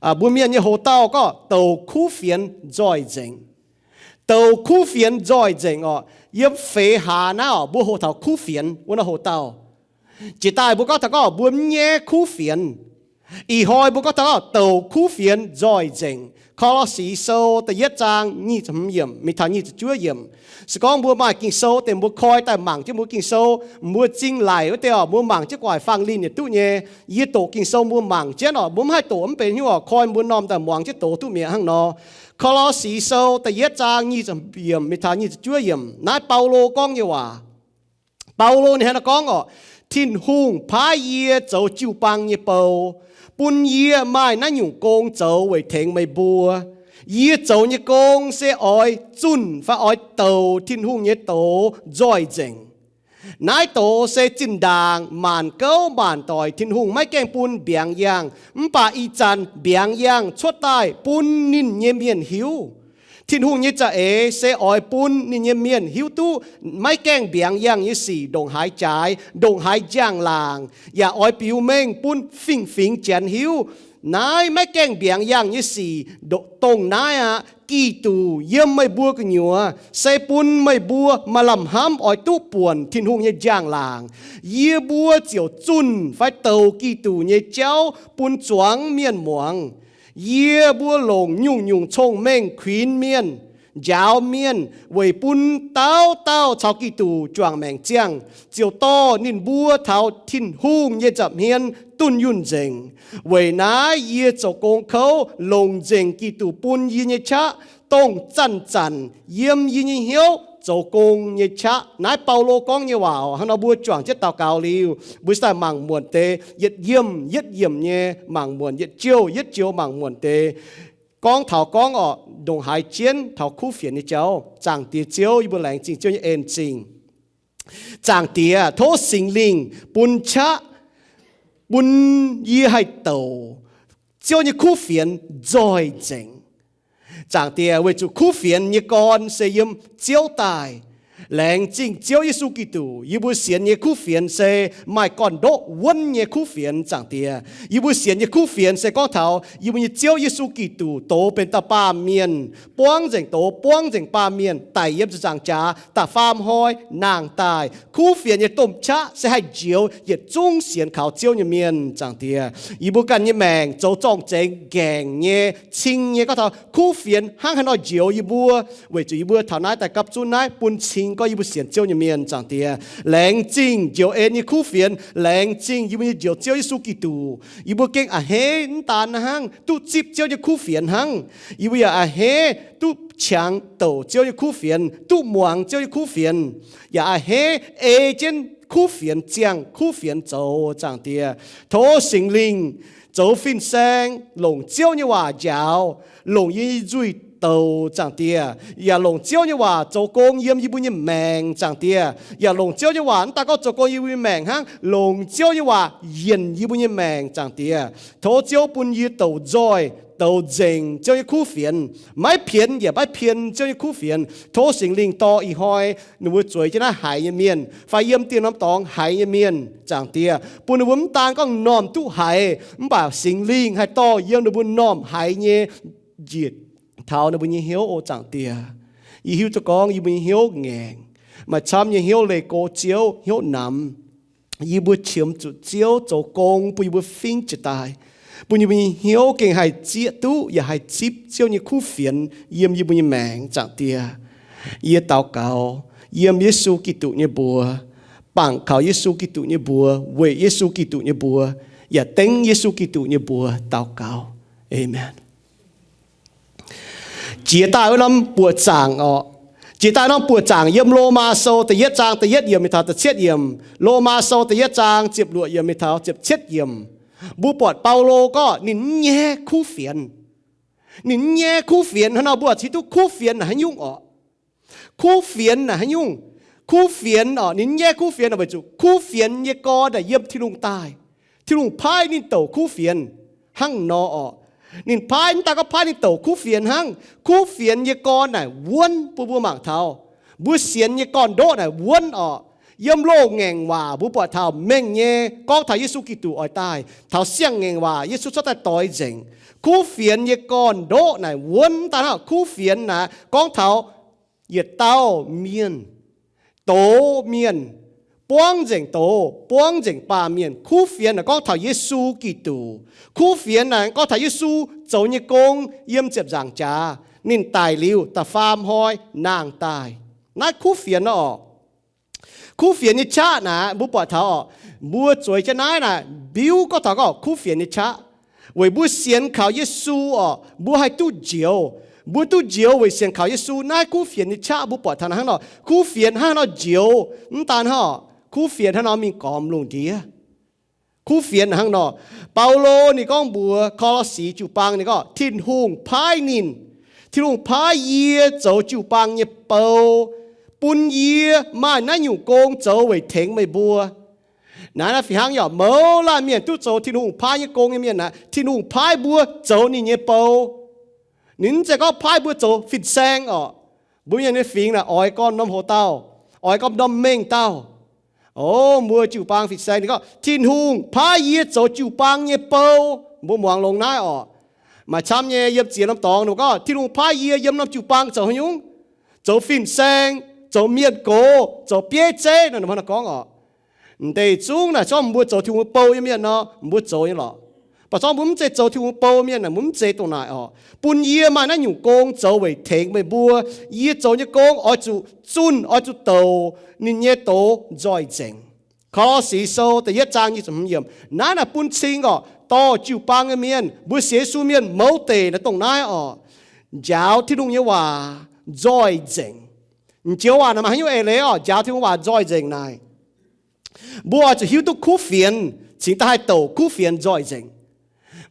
Mbuo mienh nyei hoc-dauh gorngv douc kuv fienx nzoih nzengc. Douc kuv fienx nzoih nzengc orqc. Yiem feix hlaax naaiv orqc, mbuo hoc taux kuv fienx wuov norm hoc-dauh. Jiex daaih mbuo gorngv taux gorngv mbuo mv nyaiv kuv fienx. Ih hnoi mbuo gorngv taux gorngv douc kuv fienx nzoih nzengc. Ko^lo^si Sou da'yietv zaang nyic ziepc hmz yiemc mingh taux nyic ziepc juov yiemc. Se gorngv mbuo maaih Ging-Sou deix mbuo koi daaih mangc jienv mbuo Ging-Sou, mbuo zingh laic wuov deix orqc, mbuo mangc jienv gu'nguaaic fangx linh yietc duqv nyei. Yie doqc Ging-Sou mbuo mangc jienv orqc, mbuo mv haih doqc mv benx nyungc orqc, koi mbuo m'normh daaih muangx jienv doz duqv mi'aqv hnangv nor. Ko^lo^si Sou da'yietv zaang nyic ziepc yiemc mingh taux nyic ziepc juov yiemc. Naaiv Baulo gorngv nyei waac. Baulo ninh hnangv naaiv gorngv orqc, Tin-Hungh paaiv yie zoux jiu-baang nyei bou, bun yie maaih naaiv nyungc gong zoux weic tengx meih mbuo. Yie zoux nyei gong se oix zunh fai oix douc Tin-Hungh nyei doz nzoih nzengc. Naaiv doz se zinh ndaangc maanc gouv maanc doic Tin-Hungh maiv gaengh bun mbiaangx yangh, mv baac ih zanc mbiaangx yangh cuotv daaih bun ninh nyei mienh hiuv. Tin-Hungh nyei za'eix se oix bun ninh nyei mienh hiuv duqv maiv gaengh mbiaangx yangh nyei sic ndongc haaix jaaix, ndongc haaix njang-laangc, yaac oix biux mengh bun fingx-fingx Janx hiuv. Naaiv maiv gaengh mbiaangx yangh nyei sic, dongh naaiv aqv, Giduc yiem meih mbuo gu'nyuoz se bun meih mbuo maaih lamh hnamv oix duqv buonc Tin-Hungh nyei njang-laangc. Yie mbuo ziouc zunh fai douc Giduc nyei jauv bun zuangx mienh muangx. Yie mbuo longc nyungc-nyungc cong-mengh kuinx mienh, njaaux mienh, weic bun dauh dauh caux Giduc juangc maengc ziangh, ziouc dorh ninh mbuo taux Tin-Hungh nyei nza'hmien dunh yunh nzengc. Weic naaiv yie zoux gong kouv longc nzengc Giduc bun yie nyei qaqv, dongh zanc-zanc yiem yie nyei hnyouv zoux gong nyei qaqv. Naaiv Baulo gorngv nyei waac. Hnangv nor mbuo juangc jienv daux gaux liuz, mbuo se daaih mangc muonc deix yietc yiemc yietc yiemc nyei mangc muonc, yietc joux yietc joux mangc muonc deix. Gorngv taux gorngv orqc, ndongc haaix jienv taux kuv fienx nyei jauv. Zaangc Diex Ziouv, yie mbuo laengz zingh Ziouv nyei en-zingh. Zaangc Diex, tov Singx Lingh bun qaqv, bun yie haih douc Ziouv nyei kuv fienx nzoih nzengc. Zaangc Diex, weic zuqc kuv fienx nyei gorn se yiem Ziouv daaih. Laengz zingh Ziouv Yesu Giduc, yie mbuo sienx nyei kuv fienx se maaih gorn-ndoqv wuonv nyei kuv fienx. Zaangc Diex, yie mbuo sienx nyei kuv fienx se gorngv taux yie mbuo nyei Ziouv Yesu Giduc doz benx dauh baamh mienh, buangv nzengc doz, buangv nzengc baamh mienh, daic yiem ziepc nzaangc jaax, da'faam hnoi nangh daaih. Kuv fienx nyei domh qaqv se haih njoux yietc zungv sienx kaux Ziouv nyei mienh. Zaangc Diex, yie mbuo ganh nyei maengc zoux zorng-zengx nqaengc nyei, cing nyei, gorngv taux kuv fienx hnangv haaix nor njoux yie mbuo, weic zuqc yie mbuo taux naaiv daaih gapv zunv naaiv bun cing gorngv yie mbuo sienx Ziouv nyei mienh. Zaangc Diex, laengz zingh njoux en nyei kuv fienx, laengz zingh yie mbuo nyei Njoux Ziouv Yesu Giduc. Yie mbuo gengh a'hneiv mv daan hnangv duqv zipv Ziouv nyei kuv fienx hnangv. Yie mbuo yaac a'hneiv duqv qangx douc Ziouv nyei kuv fienx, duqv muangx Ziouv nyei kuv fienx, yaac a'hneiv ei jienv kuv fienx ziangh kuv fienx zoux. Zaangc Diex, tov Singx Lingh zoux fin-saeng longc Ziouv nyei waac njaaux, longc yie nyei nzuih douc, Zaangc Diex, yaac longc Ziouv nyei waac zoux gong yiem yie mbuo nyei maengc, Zaangc Diex, yaac longc Ziouv nyei waac mv daan gorngv zoux gong yie mbuo nyei maengc hnangv, longc Ziouv nyei waac yienc yie mbuo nyei maengc, Zaangc Diex. Tov Ziouv bun yie douc nzoih, douc nzengc Ziouv nyei kuv fienx, maiv pienx yaac maiv pien Ziouv nyei kuv fienx. Tov Singx Lingh dorh ih hnoi ninh mbuo zueiz jienv naaiv haiz nyei mienh fai yiem dieh norm dorngx haiz nyei mienh, Zaangc Diex, bun ninh mbuo mv daan gorngv m'normh duqv haiz, mv baac Singx Lingh haih dorh yiem ninh mbuo m'normh haiz nyei njiec taux ninh mbuo nyei hnyouv oc, Zaangc Diex. Yie hiuv duqv gorngv yie mbuo nyei hnyouv ngaengc, maaih camv nyei hnyouv leih go Ziouv, hnyouv namx. Yie mbuo qiemx zuqc Ziouv zoux gong bun yie mbuo fingv jiez daaih, bun yie mbuo nyei hnyouv gengh haih zieqv duqv yaac haih zipv Ziouv nyei kuv fienx yiem yie mbuo nyei maengc, Zaangc Diex. Yie daux gaux yiem Yesu Giduc nyei mbuox, bangc kaux Yesu Giduc nyei mbuox, weic Yesu Giduc nyei mbuox, yaac dengv Yesu Giduc nyei mbuox daux gaux. Aamen. Jiex daaih wuov norm buoqc zaangc orqc, jiex daaih norm buoqc zaangc yiem Lomaa Sou da'yietv zaang da'yietv yiemc mingh taux da'cietv yiemc, Lomaa Sou da'yietv zaang ziepc luoqc yiemc mingh taux ziepc cietv yiemc, mbuo buatc Baulo gorngv ninh mv nyaiv kuv fienx. Ninh mv nyaiv kuv fienx. Hnangv nor mbuo oix hiuv duqv kuv fienx naaic haaix nyungc orqc? Kuv fienx naaic haaix nyungc? Kuv fienx orqc, ninh mv nyaiv kuv fienx orqc, weic zuqc kuv fienx nyei gorn naaic yiem Tin-Hungh daaih. Tin-Hungh paaiv ninh douc kuv fienx hnangv nor orqc. Ninh paaiv, mv daan gorngv paaiv ninh douc kuv fienx hnangv, kuv fienx nyei gorn naaic wuonv, bun mbuo mangc taux mbuo sienx nyei gorn-ndoqv naaic wuonv orqc. Yiem loz-ngaengc waac mbuo buatc taux mengh nyei gorngv taux Yesu Giduc oix daaih, taux siang-ngaengc waac Yesu cuotv daaih doix nzengc. Kuv fienx nyei gorn-ndoqv naaic wuonv daaih hnangv. Kuv fienx naaic gorngv taux yietc dauh mienh, doz mienh, buangv nzengc doz, buangv nzengc baamh mienh. Kuv fienx naaic gorngv taux Yesu Giduc. Kuv fienx naaic gorngv taux Yesu zoux nyei gong yiem ziepc nzaangc jaax, ninh daic liuz da'faam hnoi nangh daaih. Naaiv kuv fienx nor oc. Kuv fienx nyei qaqv naaic mbuo buatc taux oc, mbuo zueiz jienv naaiv naaic mbiuv gorngv taux gorngv kuv fienx nyei qaqv. Weic mbuo sienx kaux Yesu oc, mbuo haih duqv njoux. Mbuo duqv njoux weic sienx kaux Yesu. Naaiv kuv fienx nyei qaqv mbuo buatc taux hnangv nor, kuv fienx hnangv nor njoux, mv daan hnangv, kuv fienx hnangv nor mingh gormx lungh ndiev. Kuv fienx hnangv nor, Baulo ninh gorngv mbuox Ko^lo^si jiu-baang ninh gorngv, Tin-Hungh paaiv ninh, Tin-Hungh paaiv yie zoux jiu-baang nyei bou, bun yie maaih naaiv nyungc gong zoux weic tengx meih mbuo. Naaiv naaiv fih hnangv yaac mouz laanh mienh duqv zoux Tin-Hungh paaiv nyei gong nyei mienh naaic, Tin-Hungh paaiv mbuo zoux ninh nyei bou. Ninh mv zeiz gorngv paaiv mbuo zoux fin-saeng oc. Mbuo mienh nyei fingx naaic oix gorngv norm hoc dauh, oix gorngv norm mengh dauh. O, mbuo jiu-baang fin-saeng ninh gorngv, Tin-Hungh paaiv yie zoux jiu-baang nyei bou. Mbuo muangx longx naaiv oc. Maaih camv nyei yiem ziex norm dorngx ninh gorngv, Tin-Hungh paaiv yie yiem norm jiu-baang zoux haaix nyungc? Zoux fin-saeng, zoux mienh gox, zoux bieiv zeiv nor, ninh mbuo gorngv oc. M'deix zungv naaic, zorngv mbuo zoux Tin-Hungh bou nyei mienh nor, mbuo zoux nyei lorqc. Mv baac zorngv mbuo mv zeiz zoux Tin-Hungh bou mienh naaic, mbuo mv zeiz dongh naaic oc. Bun yie maaih naaiv nyungc gong zoux weic tengx meih mbuo. Yie zoux nyei gong oix zuqc zunh, oix zuqc douc ninh nyei doz nzoih nzengc. Ko^lo^si Sou da'yietv zaang nyic ziepc hmz yiemc. Naaiv naaic bun cing oc, dorh jiu-baang nyei mienh, mbuo sienx Yesu mienh mouz deic naaic dongh naaiv oc, njaaux Tin-Hungh nyei waac nzoih nzengc. M'joux waac naaic maaih haaix nyungc eix leiz oc, njaaux Tin-Hungh waac nzoih nzengc naaic, mbuo oix zuqc hiuv duqv kuv fienx cingx daaih haih douc kuv fienx nzoih nzengc.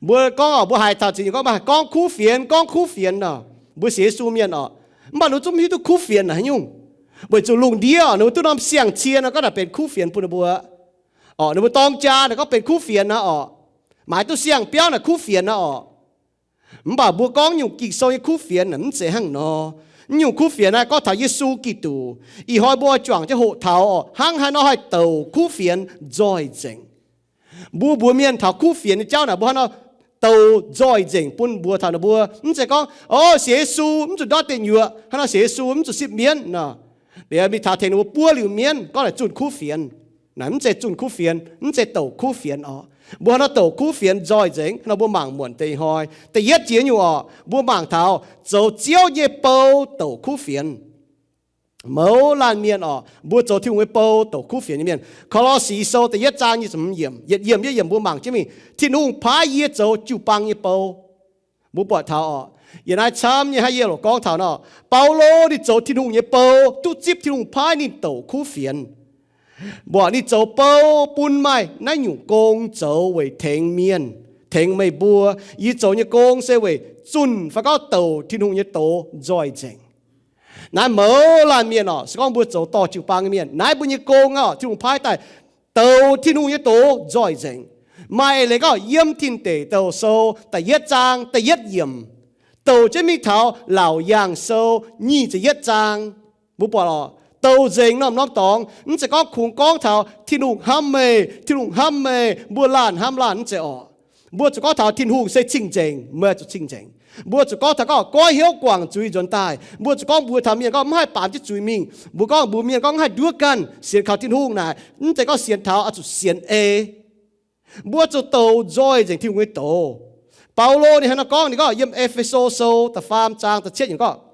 Mbuo gorngv oc, mbuo haiz taux ziex nyungc gorngv, mbuo haih gorngv kuv fienx, gorngv kuv fienx nor, mbuo sienx Yesu mienh oc. Mv baac ninh zungv mv hiuv duqv kuv fienx naaic haaix nyungc. Weic zuqc lungh ndiev oc, ninh mbuo duqv norm siang-cien nor gorngv naaic benx kuv fienx bun ninh mbuo oc. Ninh mbuo dorng jaa naaic gorngv benx kuv fienx naaic oc. Maaiz duqv siang-biauv naaic kuv fienx naaic oc. Mv baac mbuo gorngv nyungc Ging-Sou nyei kuv fienx naaic mv zeiz hnangv nor. Nyungc kuv fienx naaiv gorngv taux Yesu Giduc. Ih hnoi mbuo oix juangc jienv hoqc taux oc, hnangv haaix nor haih douc kuv fienx nzoih nzengc. Mbuo mbuox mienh taux kuv fienx nyei jauv naaic, mbuo hnangv nor douc nzoih nzengc bun mbuox taux ninh mbuo. Mv zeiz gorngv, o, sienx Yesu mv zuqc ndortv deic nyuoqc, hnangv nor sienx Yesu mv zuqc sipv mienv nor. Liuz mingh taux tengx ninh mbuo buov liuz mienv, gorngv naaic zunh kuv fienx. Naaic mv zeiz zunh kuv fienx, mv zeiz douc kuv fienx oc. Mbuo hnangv nor douc kuv fienx nzoih nzengc, hnangv nor mbuo mangc muonc deix hnoi. Da'yietv jiex nyungc oc, mbuo mangc taux zoux Ziouv nyei bou douc kuv fienx. Mouz laanh mienh oc, mbuo zoux Tin-Hungh nyei bou douc kuv fienx nyei mienh. Ko^lo^si Sou da'yietv zaang nyic ziepc hmz yiemc, yietc yiemc yietc yiemc mbuo mangc jienv mingh, Tin-Hungh paaiv yie zoux jiu-baang nyei bou. Mbuo buatc taux oc, yie naaiv camv nyei hnangv yie loc gorngv taux nor, Baulo ninh zoux Tin-Hungh nyei bou, duqv zipv Tin-Hungh paaiv ninh douc kuv fienx. Mbuoqc ninh zoux bou bun maaih naaiv nyungc gong zoux weic tengx mienh, tengx meih mbuo. Yie zoux nyei gong se weic zunh fai gorngv douc Tin-Hungh nyei doz nzoih nzengc. Naaiv mouz laanh mienh oc, se gorngv mbuo zoux dorh jiu-baang nyei mienh, naaiv mbuo nyei gong oc, Tin-Hungh paaiv daaih douc Tin-Hungh nyei doz nzoih nzengc. Maaih eix leiz gorngv yiem Tin Deic Douh Sou da'yietv zaang da'yietv yiemc, douc jienv mingh taux Laauc Yaangh Sou nyic ziepc yietv zaang. Mbuo buatc oc, douc nzengc norm-norm dorngx, mv zeiz gorngv kungx gorngv taux Tin-Hungh hnamv meih, Tin-Hungh hnamv meih, mbuo laanh hnamv laanh, mv zeiz oc. Mbuo zuqc gorngv taux Tin-Hungh se cing-nzengc, meih zuqc cing-nzengc. Mbuo zuqc gorngv taux gorngv goiv hnyouv guangc zuiz nzuonx daaih. Mbuo zuqc gorngv mbuox taux mienh gorngv mv haih baamz jienv zuiz mingh. Mbuo gorngv mbuox mienh gorngv mv haih nduov ganh, sienx kaux Tin-Hungh naaic, mv zeiz gorngv sienx taux oix zuqc sienx ei. Mbuo zuqc douc nzoih nzengc Tin-Hungh nyei doz. Baulo ninh hnangv nor gorngv, ninh gorngv yiem E^fe^so Sou da'faam zaang da'cietv yiemc gorngv,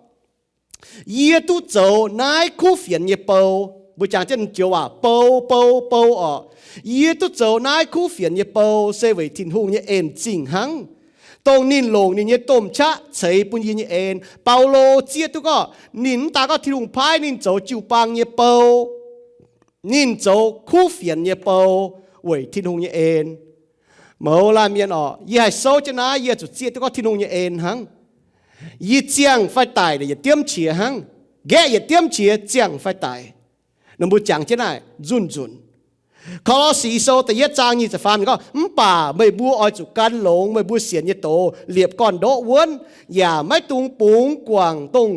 Yie duqv zoux naaiv kuv fienx nyei bou. Mbuo jangx jienv joux waac bou, bou, bou oc. Yie duqv zoux naaiv kuv fienx nyei bou se weic Tin-Hungh nyei en zingh hnangv, dongh ninh longc ninh nyei domh qaqv ceix bun yie nyei en. Baulo zieqv duqv gorngv ninh mv daan gorngv Tin-Hungh paaiv ninh zoux jiu-baang nyei bou, ninh zoux kuv fienx nyei bou weic Tin-Hungh nyei en. Mouz laanh mienh oc, yie haih souv jienv naaiv, yie zuqc zieqv duqv gorngv Tin-Hungh nyei en hnangv. Yie ziangh fai daic yietc diemv qiex hnangv. Nqaeqv yietc diemv qiex ziangh fai daic. Ninh mbuo jangx jienv naaic nzunc nzunc. Ko^lo^si Sou da'yietv zaang nyic ziepc faam ninh gorngv, Mv baac meih mbuo oix zuqc gan longx meih mbuo sienx nyei doz, liepc gorn-ndoqv wuonv, yaac maiv dungx bungx guangc dongh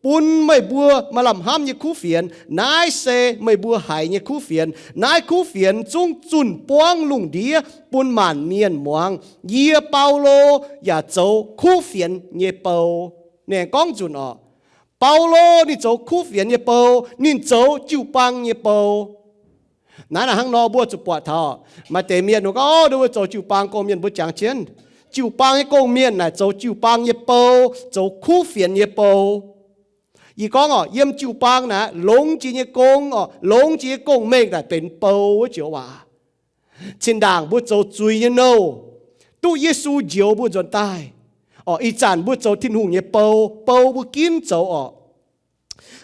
bun meih mbuo maaih lamh hnamv nyei kuv fienx. Naaiv se meih mbuo haiz nyei kuv fienx. Naaiv kuv fienx zungv zunh buangv lungh ndiev bun maanc mienh muangx. Yie, Baulo, yaac zoux kuv fienx nyei bou. Ninh gorngv nzunc orqc, Baulo ninh zoux kuv fienx nyei bou, ninh zoux jiu-baang nyei bou. Naaiv naaic hnangv nor mbuo zuqc buatc taux, maaih deix mienh gorngv, Ov, mbuo zoux jiu-baang gong-mienh, mbuo jangx jienv jiu-baang nyei gong-mienh naaic zoux jiu-baang nyei bou, zoux kuv fienx nyei bou. Yie gorngv orqc, yiem jiu-baang naaic longx jiex nyei gong orqc, longx jiex nyei gong-mengh naaic benx bou wuov joux waac. Zinh ndaangc mbuo zoux zuiz nyei nouh, duqv Yesu njoux mbuo nzuonx daaih orqc. Ih zanc mbuo zoux Tin-Hungh nyei bou, bou mbuo ginv zoux orqc.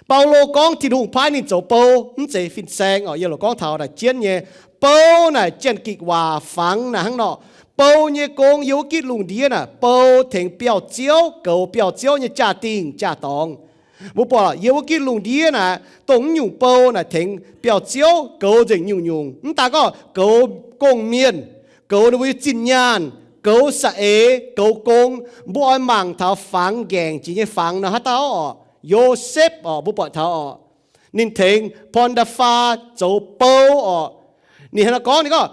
Baulo gorngv Tin-Hungh paaiv ninh zoux bou, mv zeiz fin-saeng orqc. Yiem loz gorngv taux naaic jienv nyei bou naaic Janx-Gikc waac fangx naaic hnangv nor, bou nyei gong yiem wuov gitv lungh ndiev naaic, bou tengx biauv-ziouv goux biauv-ziouv nyei jaa-dingh jaa-dorngx. Mbuo buatc yiem wuov gitv lungh ndiev naaic, dongh mv nyungc bou naaic tengx biauv-ziouv goux nzengc nyungc-nyungc. Mv daan gorngv goux gong-mienh, goux ninh mbuo nyei zinh nyaanh, goux saeng-eix, goux gong. Mbuo oix mangc taux fangx ngaengc jiex nyei fangx nor haaix dauh orqc? Yosepv orqc, mbuo buatc taux orqc, ninh tengx Pon^taa^faa zoux bou orqc. Ninh hnangv naaiv gorngv, ninh gorngv,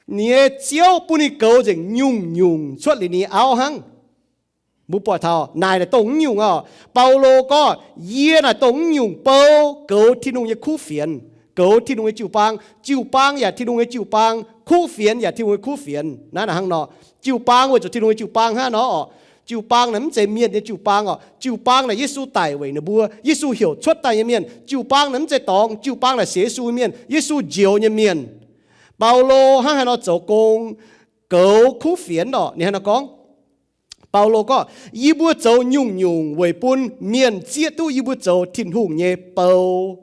ninh nyei ziouv bun ninh goux nzengc nyungc-nyungc cuotv liuz ninh nyei auv hnangv. Mbuo buatc taux naaic naaic dongh mv nyungc orqc. Baulo gorngv, yie naaic dongh mv nyungc bou goux Tin-Hungh nyei kuv fienx, goux Tin-Hungh nyei jiu-baang. Jiu-baang yaac Tin-Hungh nyei jiu-baang, kuv fienx yaac Tin-Hungh nyei kuv fienx. Naaiv naaic hnangv nor, jiu-baang weic zuqc Tin-Hungh nyei jiu-baang hnangv nor orqc. Jiu-baang naaic mv zeiz mienh nyei jiu-baang orqc. Jiu-baang naaic Yesu daic weic ninh mbuo, Yesu heuc cuotv daaih nyei mienh. Jiu-baang naaic mv zeiz dorngx, jiu-baang naaic sienx Yesu nyei mienh, Yesu njoux nyei mienh. Baulo hnangv haaix nor zoux gong goux kuv fienx orqc? Ninh hnangv nor gorngv, Baulo gorngv, yie mbuo zoux nyungc-nyungc weic bun mienh zieqv duqv yie mbuo zoux Tin-Hungh nyei bou.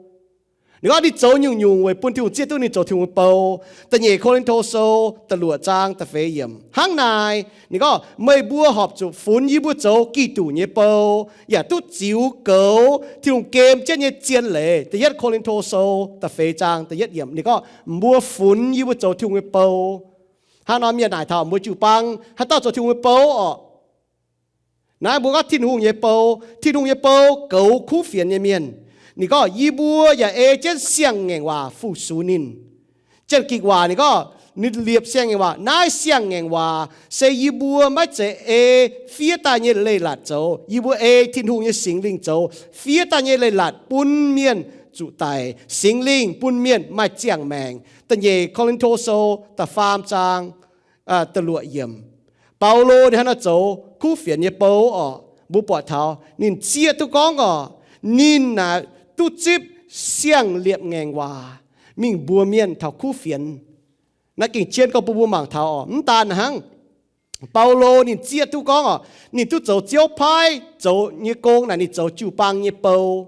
Ninh gorngv ninh zoux nyungc-nyungc weic bun Tin-Hungh zieqv duqv ninh zoux Tin-Hungh nyei bou. Da'nyeic Ko^lin^to Sou da'luoqc zaang da'feix yiemc hnangv naaic. Ninh gorngv, meih mbuo horpc zuqc funx yie mbuo zoux Giduc nyei bou, yaac duqv ziux goux Tin-Hungh gem jienv nyei zien leiz. Da'yietv Ko^lin^to Sou da'feix zaang da'yietv yiemc. Ninh gorngv mbuo funx yie mbuo zoux Tin-Hungh nyei bou. Hnangv nor mienh naaic taux mbuo jiu-baang haaix dauh zoux Tin-Hungh nyei bou orqc? Naaiv mbuo gorngv Tin-Hungh nyei bou. Tin-Hungh nyei bou goux kuv fienx nyei mienh. Ninh gorngv, yie mbuo yaac ei jienv siang-ngaengc waac fu-sux ninh. Janx-Gikc waac ninh gorngv, ninh liepc siang-ngaengc waac. Naaiv siang-ngaengc waac se yie mbuo maiv zeiz ei fiev daaih nyei leiz-latc zoux. Yie mbuo ei Tin-Hungh nyei Singx Lingh zoux fiev daaih nyei leiz-latc bun mienh zuqc daic. Singx Lingh bun mienh maaih ziangh maengc. Da'nyeic Ko^lin^to Sou da'faam zaang da'luoqc yiemc. Baulo ninh hnangv naaiv zoux kuv fienx nyei bou orqc, mbuo buatc taux ninh zieqv duqv gorngv orqc, ninh naaic duqv zipv siang-liepc ngaengc waac mingh mbuox mienh taux kuv fienx. Naaiv gengh zien gorngv bun mbuo mangc taux orqc. Mv daan hnangv, Baulo ninh zieqv duqv gorngv orqc, ninh duqv zoux Ziouv paaiv zoux nyei gong naaic ninh zoux jiu-baang nyei bou.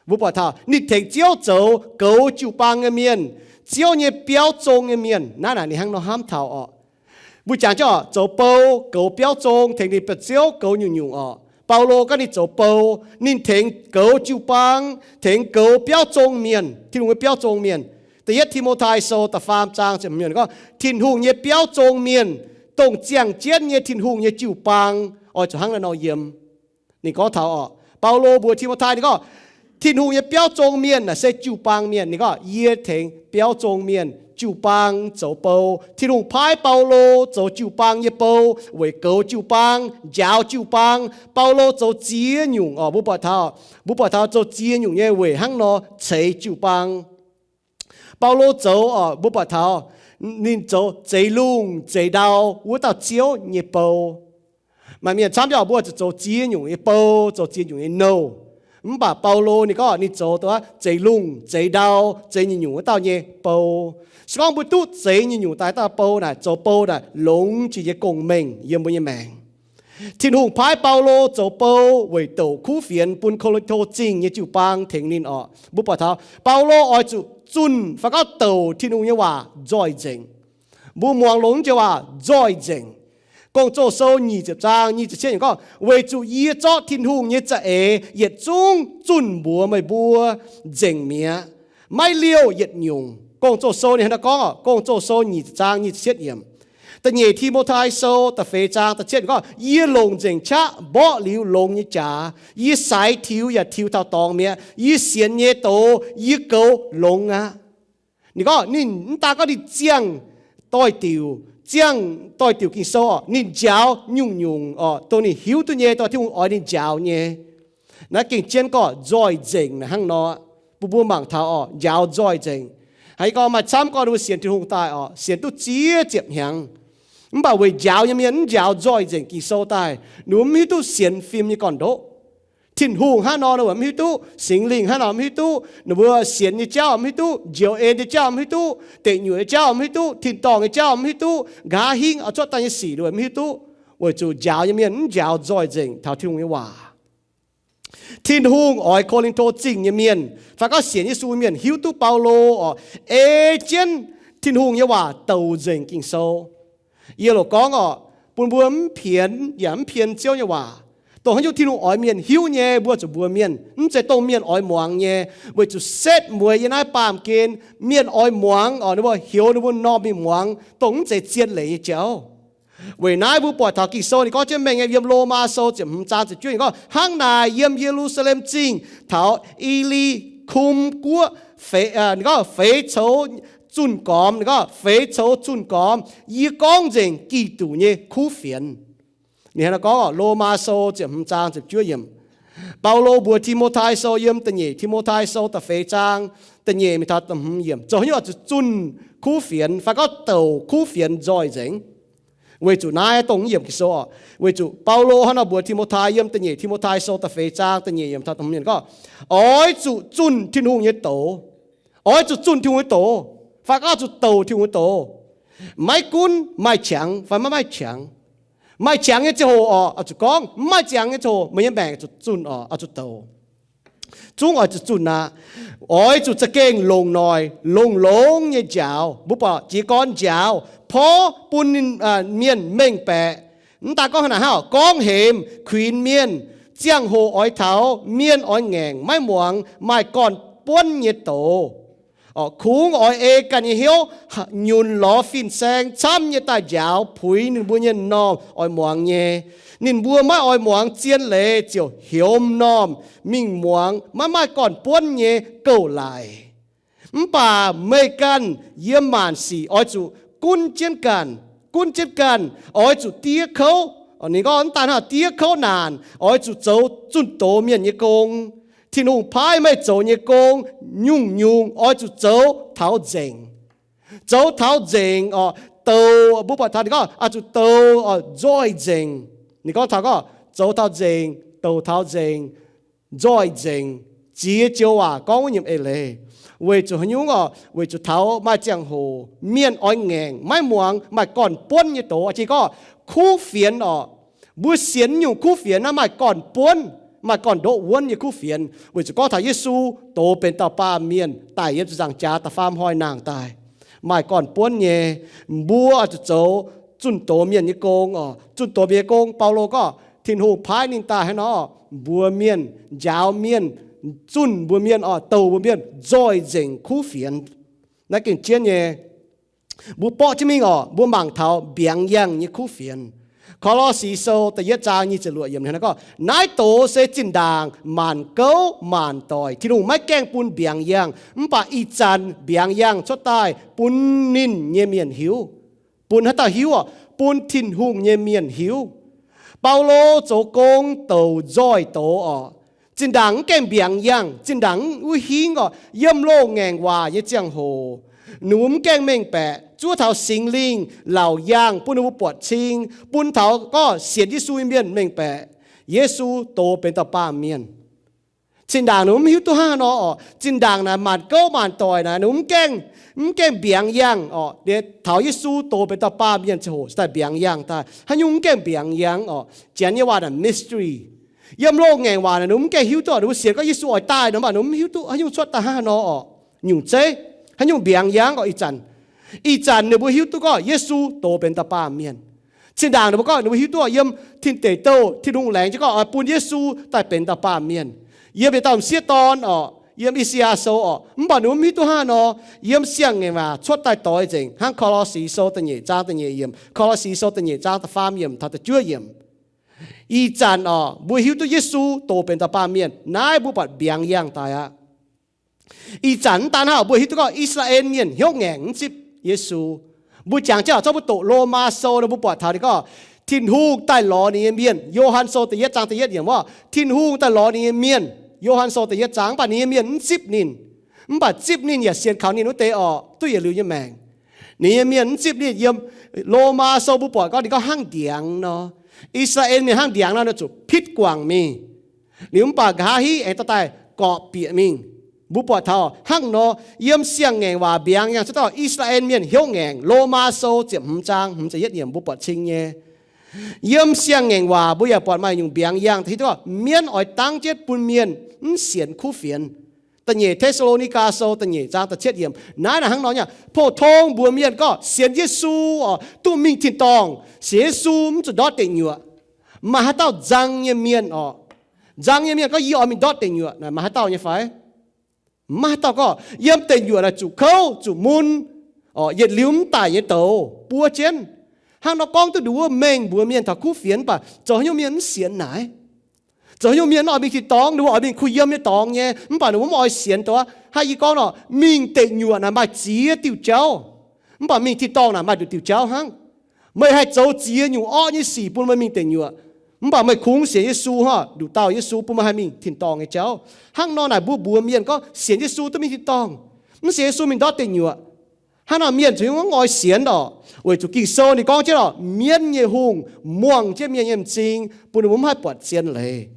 Mbuo buatc taux ninh tengx Ziouv zoux goux jiu-baang nyei mienh, Ziouv nyei biauv zong nyei mienh. Naaiv naaic ninh hnangv nor hnamv taux orqc. Mbuo jangx jienv orqc, zoux bou goux biauv zong, tengx ninh bieqc Ziouv goux nyungc-nyungc orqc. Baulo gorngv ninh zoux bou, ninh tengx goux jiu-baang, tengx goux biauv zong mienh, Tin-Hungh nyei biauv zong mienh. Da'yietv Ti^mo^tai Sou da'faam zaang ziepc hmz gorngv, Tin-Hungh nyei biauv zong mienh, dongh ziangh jienv nyei Tin-Hungh nyei jiu-baang, oix zuqc hnangv naaiv nor yiem. Ninh gorngv taux orqc, Baulo mbuox Ti^mo^tai ninh gorngv, Tin-Hungh nyei biauv zong mienh naaic se jiu-baang mienh. Ninh gorngv, yie tengx biauv zong mienh jiu-baang zoux bou. Tin-Hungh paaiv Baulo zoux jiu-baang nyei bou weic goux jiu-baang, njaaux jiu-baang. Baulo zoux ziex nyungc orqc, mbuo buatc taux, mbuo buatc taux zoux ziex nyungc nyei weic hnangv nor ceix jiu-baang. Baulo zoux orqc, mbuo buatc taux ninh zoux zeix lungh zeix ndau wuov dauh Ziouv nyei bou. Maaih mienh camv jienv orqc, mbuo zuqc zoux ziex nyungc nyei bou, zoux ziex nyungc nyei nouh. Mv baac Baulo ninh gorngv ninh zoux dongh zeix lungh zeix ndau, zeix nyungc-nyungc wuov dauh nyei bou. Se gorngv mbuo duqv zeix nyungc-nyungc daaih dauh bou naaic, zoux bou naaic longx jiex nyei gong-mengh yiem mbuo nyei maengc. Tin-Hungh paaiv Baulo zoux bou weic douc kuv fienx bun Ko^lin^to Zingh nyei jiu-baang tengx ninh orqc. Mbuo buatc taux Baulo oix zuqc zunh fai gorngv douc Tin-Hungh nyei waac nzoih nzengc. Mbuo muangx longx nyei waac nzoih nzengc. Gong-Zoh Sou nyic ziepc zaang nyic ziepc cietv yiemc gorngv, weic zuqc yie zorqv Tin-Hungh nyei za'eix yietc zungv zunh mbuox meih mbuo nzengc mi'aqv, maiv liouh yietc nyungc. Gong-Zoh Sou ninh hnangv naaiv gorngv orqc, Gong-Zoh Sou nyic ziepc zaang nyic ziepc cietv yiemc. Da'nyeic Ti^mo^tai Sou da'feix zaang da'cietv gorngv, yie longc nzengc qaqv mborqv liuz longx nyei jaax. Yie saix tiux yaac tiux taux dorngx mi'aqv. Yie sienx nyei doz yie goux longx aqv. Ninh gorngv ninh mv daan gorngv ninh ziangh doix-diuc, ziangh doix-diuc Ging-Sou orqc, ninh njaaux nyungc-nyungc orqc, dongh ninh hiuv duqv nyei, dongh Tin-Hungh oix ninh njaaux nyei. Naaiv gengh jienv gorngv nzoih nzengc naaic hnangv nor, bun mbuo mangc taux orqc, njaaux nzoih nzengc. Haiz gorngv maaih camv gorngv ninh mbuo sienx Tin-Hungh daaih orqc, sienx duqv ziex ziepc hnyangx, mv baac weic njaaux nyei mienh mv njaaux nzoih nzengc Ging-Sou daaih, ninh mbuo mv hiuv duqv sienx fim nyei gorn-ndoqv. Tin-Hungh hnangv nor ninh mbuo mv hiuv duqv, Singx Lingh hnangv nor mv hiuv duqv, ninh mbuo sienx nyei jauv mv hiuv duqv, njoux en nyei jauv mv hiuv duqv, deic nyuoqc nyei jauv mv hiuv duqv, tin-dorngh nyei jauv mv hiuv duqv, nqa'haav hingv oix cuotv daaih nyei sic ninh mbuo mv hiuv duqv, weic zuqc njaaux nyei mienh mv njaaux nzoih nzengc taux Tin-Hungh nyei waac. Tin-Hungh oix Ko^lin^to Zingh nyei mienh fai gorngv sienx Yesu mienh hiuv duqv Baulo orqc, ei jienv Tin-Hungh nyei waac douc nzengc Ging-Sou. Yie loc gorngv orqc, bun mbuo mv pienx yaac mv pien Ziouv nyei waac. Dongh haaix nyungc Tin-Hungh oix mienh hiuv nyei, mbuo zuqc mbuox mienh, mv zeiz dongh mienh oix muangx nyei, weic zuqc setv mueiz yiem naaiv baamh gen, mienh oix muangx orqc, ninh mbuo heuc ninh mbuo m'normh mingh muangx dongh mv zeiz zien leiz nyei jauv. Weic naaiv mbuo buatc taux Ging-Sou ninh gorngv jienv mengh nyei, yiem Lomaa Sou ziepc hmz zaang ziepc juov ninh gorngv, hnangv naaic yiem Ye^lu^saa^lem Zingh taux I^li^kum Guoqv, ninh gorngv feix coux zunh gormx, ninh gorngv feix coux zunh gormx, yie gorngv nzengc Giduc nyei kuv fienx. Ninh hnangv naaiv gorngv, Lomaa Sou ziepc hmz zaang ziepc juov yiemc. Baulo mbuox Ti^mo^tai Sou yiem da'nyeic Ti^mo^tai Sou da'feix zaang da'nyeic mingh taux da'hmz yiemc, zoux haaix nyungc oix zuqc zunh kuv fienx fai gorngv douc kuv fienx nzoih nzengc. Weic zuqc naaiv dongh yiemc Ging-Sou orqc, weic zuqc Baulo hnangv nor mbuox Ti^mo^tai yiem da'nyeic Ti^mo^tai Sou da'feix zaang da'nyeic yiemc taux da'hmz yiemc gorngv, oix zuqc zunh Tin-Hungh nyei doz. Oix zuqc zunh Tin-Hungh nyei doz, fai gorngv zuqc douc Tin-Hungh nyei doz. Maiv gunv maaih qangx fai maiv maaih qangx, maaih qangx nyei ziangh hoc orqc, oix zuqc gorngv, mv maaih qangx nyei ziangh hoc meih nyei maengc zuqc zunh orqc, oix zuqc douc. Zungv oix zuqc zunh aqv. Oix zuqc za'gengh longc noic longx-longx nyei njaaux. Mbuo buatc jiez gorn njaaux porv bun ninh, mienh mengh baeqc. Mv daan gorngv hnangv naaic hnangv, gorngv hemx kuinx mienh, ziangh hoc oix taux mienh oix ngaengc maiv muangx, maaih gorn-buonv nyei doz. Kungx oix ei ganh nyei hnyouv nyunc lorz fin-saeng camv nyei daaih njaaux puix ninh mbuo nyei m'normh oix muangx nyei. Ninh mbuo maiv oix muangx zien leiz ziouc heuc m'normh mingh muangx maiv maaih gorn-buonv nyei gouv-laic. Mv baac meih ganh yiem maanc sic oix zuqc gunv jienv ganh, gunv jienv ganh, oix zuqc diev kouv. Ninh gorngv mv daan hnangv diev kouv naanc, oix zuqc zoux zunh doz mienh nyei gong. Tin-Hungh paaiv meih zoux nyei gong nyungc-nyungc oix zuqc zoux taux nzengc. Zoux taux nzengc orqc, douc, mbuo buatc taux ninh gorngv oix zuqc douc orqc, nzoih nzengc. Ninh gorngv taux gorngv zoux taux nzengc, douc taux nzengc, nzoih nzengc. Ziex joux waac gorngv wuov nyungc eix leiz. Weic zuqc haaix nyungc orqc? Weic zuqc taux maaih ziangh hoc mienh oix ngaengc maiv muangx, maaih gorn-buonv nyei doz. Jiex gorngv kuv fienx orqc, mbuo sienx nyungc kuv fienx naaiv maaih gorn-buonv, maaih gorn-ndoqv wuonv nyei kuv fienx. Weic zuqc gorngv taux Yesu doz benx dauh baamh mienh daaih yiem ziepc nzaangc jaax da'faam hnoi nangh daaih, maaih gorn-buonv nyei. Mbuo oix zuqc zoux zunh doz mienh nyei gong orqc. Zunh doz mienh nyei gong, Baulo gorngv Tin-Hungh paaiv ninh daaih hnangv nor, mbuox mienh, njaaux mienh, zunh mbuox mienh orqc, douc mbuox mienh nzoih nzengc kuv fienx. Naaiv gengh jienv nyei. Mbuo borqv jienv mingh orqc, mbuo mangc taux mbiaangx yangh nyei kuv fienx. Ko^lo^si Sou da'yietv zaang nyic ziepc luoqc yiemc hnangv naaiv gorngv, naaiv doz se zinh ndaangc maanc gouv maanc doic. Tin-Hungh maiv gaengh bun mbiaangx yangh, mv baac ih zanc mbiaangx yangh cuotv daaih bun ninh nyei mienh hiuv. Bun haaix dauh hiuv orqc? Bun Tin-Hungh nyei mienh hiuv. Baulo zoux gong douc nzoih doz orqc, zinh ndaangc mv gaengh mbiaangx yangh, zinh ndaangc wuov hingv orqc, yiem loz ngaengc waac nyei ziangh hoc, ninh mbuo mv gaengh mengh baeqc, zuov taux Singx Lingh laauc yaangh bun ninh mbuo buatc cing, bun taux gorngv sienx Yesu nyei mienh mengh baeqc Yesu doz benx dauh baamh mienh. Zinh ndaangc ninh mbuo mv hiuv duqv hnangv haaix nor orqc, zinh ndaangc naaic maanc gouv maanc doic naaic ninh mbuo mv gaengh, mv gaengh mbiaangx yangh orqc, taux Yesu doz benx dauh baamh mienh ziangh hoc se daaih mbiaangx yangh daaih. Haaix nyungc mv gaengh mbiaangx yangh orqc? Janx nyei waac naaic mystery. Yiem loz ngaengc waac naaic ninh mbuo mv gaengh hiuv duqv, ninh mbuo sienx gorngv Yesu oix daaih nor, mv baac ninh mbuo mv hiuv duqv haaix nyungc cuotv daaih hnangv haaix nor orqc. Nyungc zeiv, haaix nyungc mbiaangx yangh orqc ih zanc. Ih zanc ninh mbuo hiuv duqv gorngv Yesu doz benx dauh baamh mienh. Zinh ndaangc ninh mbuo gorngv ninh mbuo hiuv duqv yiem tin deic douh Tin-Hungh laengz jienv gorngv oix bun Yesu daaih benx dauh baamh mienh. Yiem yietc dauh m'sieqv dorn orqc, yiem I^saa^yaa Sou orqc. Mv baac ninh mv hiuv duqv hnangv nor, yiem Siang-Ngaengc Waac cuotv daaih doix nzengc hnangv Ko^lo^si Sou da'nyeic zaang da'nyeic yiemc, Ko^lo^si Sou da'nyeic zaang da'faam yiemc taux da'juov yiemc. Ih zanc orqc, mbuo hiuv duqv Yesu doz benx dauh baamh mienh naaiv, mbuo buatc mbiaangx yangh daaih aqv. Ih zanc mv daan hnangv, mbuo hiuv duqv gorngv I^saa^laa^en Mienh hnyouv ngaengc mv zipv Yesu. Mbuo jangx jienv zorqv mbuo doqc Lomaa Sou nor, mbuo buatc taux ninh gorngv Tin-Hungh daaih lorz ninh nyei mienh. Yo^han Sou da'yietv zaang da'yietv yiemc wuov, Tin-Hungh daaih lorz ninh nyei mienh. Yo^han Sou da'yietv zaang, mv baac ninh nyei mienh mv zipv ninh. Mv baac zipv ninh yaac sienx kaux ninh wuov deix orqc, duqv yietc liuz nyei maengc. Ninh nyei mienh mv zipv ninh. Yiem Lomaa Sou mbuo buatc gorngv ninh gorngv hnangv ndiangx nor, I^saa^laa^en Mienh hnangv ndiangx nor, ninh zuqc pitv guangc mingh. Liuz mv baac nqa'haav hiv aengx dorh daaih gorpc bieqc mingh. Mbuo buatc taux hnangv nor, yiem Siang-Ngaengc Waac mbiaangx yangh cuotv dauh I^saa^laa^en Mienh hnyouv ngaengc. Lomaa Sou ziepc hmz zaang hmz ziepc yietv yiemc mbuo buatc cing nyei. Yiem Siang-Ngaengc Waac mbuo yaac buatc maaih nyungc mbiaangx yangh hiuv duqv gorngv mienv oix dangv jienv bun mienh mv sienx kuv fienx. Da'nyeic Te^saa^lo^ni^gaa Sou da'nyeic zaang da'cietv yiemc naaiv, naaiv hnangv nor nyei. Pou-tong mbuox mienh gorngv sienx Yesu orqc, duqv mingh tin-dorngh. Sienx Yesu mv zuqc ndortv deic nyuoqc. Maaih haaix dauh nzang nyei mienh orqc, nzang nyei mienh gorngv yie oix mingh ndortv deic nyuoqc naaic, maaih haaix dauh nyei fai? Mv maaih haaix dauh gorngv yiem deic nyuoqc naaic zuqc kouv zuqc mun orqc, yietc liuz mv daic nyei douz buov jienv. Hnangv nor gorngv duqv nduov wuov mengh mbuox mienh taux kuv fienx, mv baac zoux haaix nyungc mienh mv sienx naaic? Zoux haaix nyungc mienh mv oix mingh tin-dorngh? Ninh mbuo oix mingh kuh yiem nyei dorngx nyei, mv baac ninh mbuo mv oix sienx dongh hnangv yie gorngv nor, mingh deic nyuoqc naaic maaih ziex diuh jauv, mv baac mingh tin-dorngh naaic maaih nduqc diuh jauv hnangv. Meih haih zoux ziex nyungc orqv nyei sic bun meih mingh deic nyuoqc, mv baac meih kungx sienx Yesu hnangv, nduqc dauh Yesu bun meih haih mingh tin-dorngh nyei jauv. Hnangv nor naaic mbuo mbuox mienh gorngv sienx Yesu duqv mingh tin-dorngh, mv sienx Yesu mingh ndortv deic nyuoqc. Hnangv nor mienh zuqc mv oix sienx orqc, weic zuqc Ging-Sou ninh gorngv jienv orqc, mienv nyei hungh muangh jienv mienh nyei m'zing bun ninh mbuo mv haih buatc zien leiz.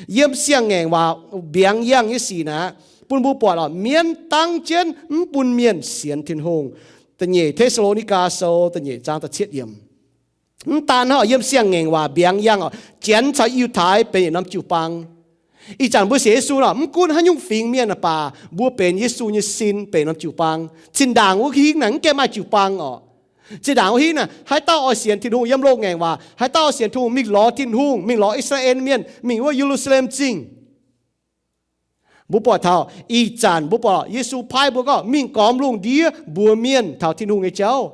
Yiem Siang-Ngaengc Waac mbiaangx yangh nyei sic naaic, bun mbuo buatc orqc, mienv dangv jienv mv bun mienh sienx Tin-Hungh. Da'nyeic Te^saa^lo^ni^gaa Sou da'nyeic zaang da'cietv yiemc. Mv daan hnangv, yiem Siang-Ngaengc Waac mbiaangx yangh orqc, Janx caux Yiutai benx yietc norm jiu-baang. Ih zanc mbuo sienx Yesu nor, mv gunv haaix nyungc fingx mienh naaic baac mbuo benx Yesu nyei sin, benx norm jiu-baang. Zinh ndaangc wuov hingv naaic mv gaengh maaih jiu-baang orqc. Zinh ndaangc wuov hingv naaic, haaix dauh oix sienx Tin-Hungh, yiem Loz-Ngaengc Waac, haaix dauh oix sienx Tin-Hungh mingh lorz Tin-Hungh, mingh lorz I^saa^laa^en Mienh, mingh wuov Ye^lu^saa^lem Zingh. Mbuo buatc taux ih zanc mbuo buatc Yesu paaiv mbuo gorngv mingh gormx lungh ndiev mbuox mienh taux Tin-Hungh nyei jauv.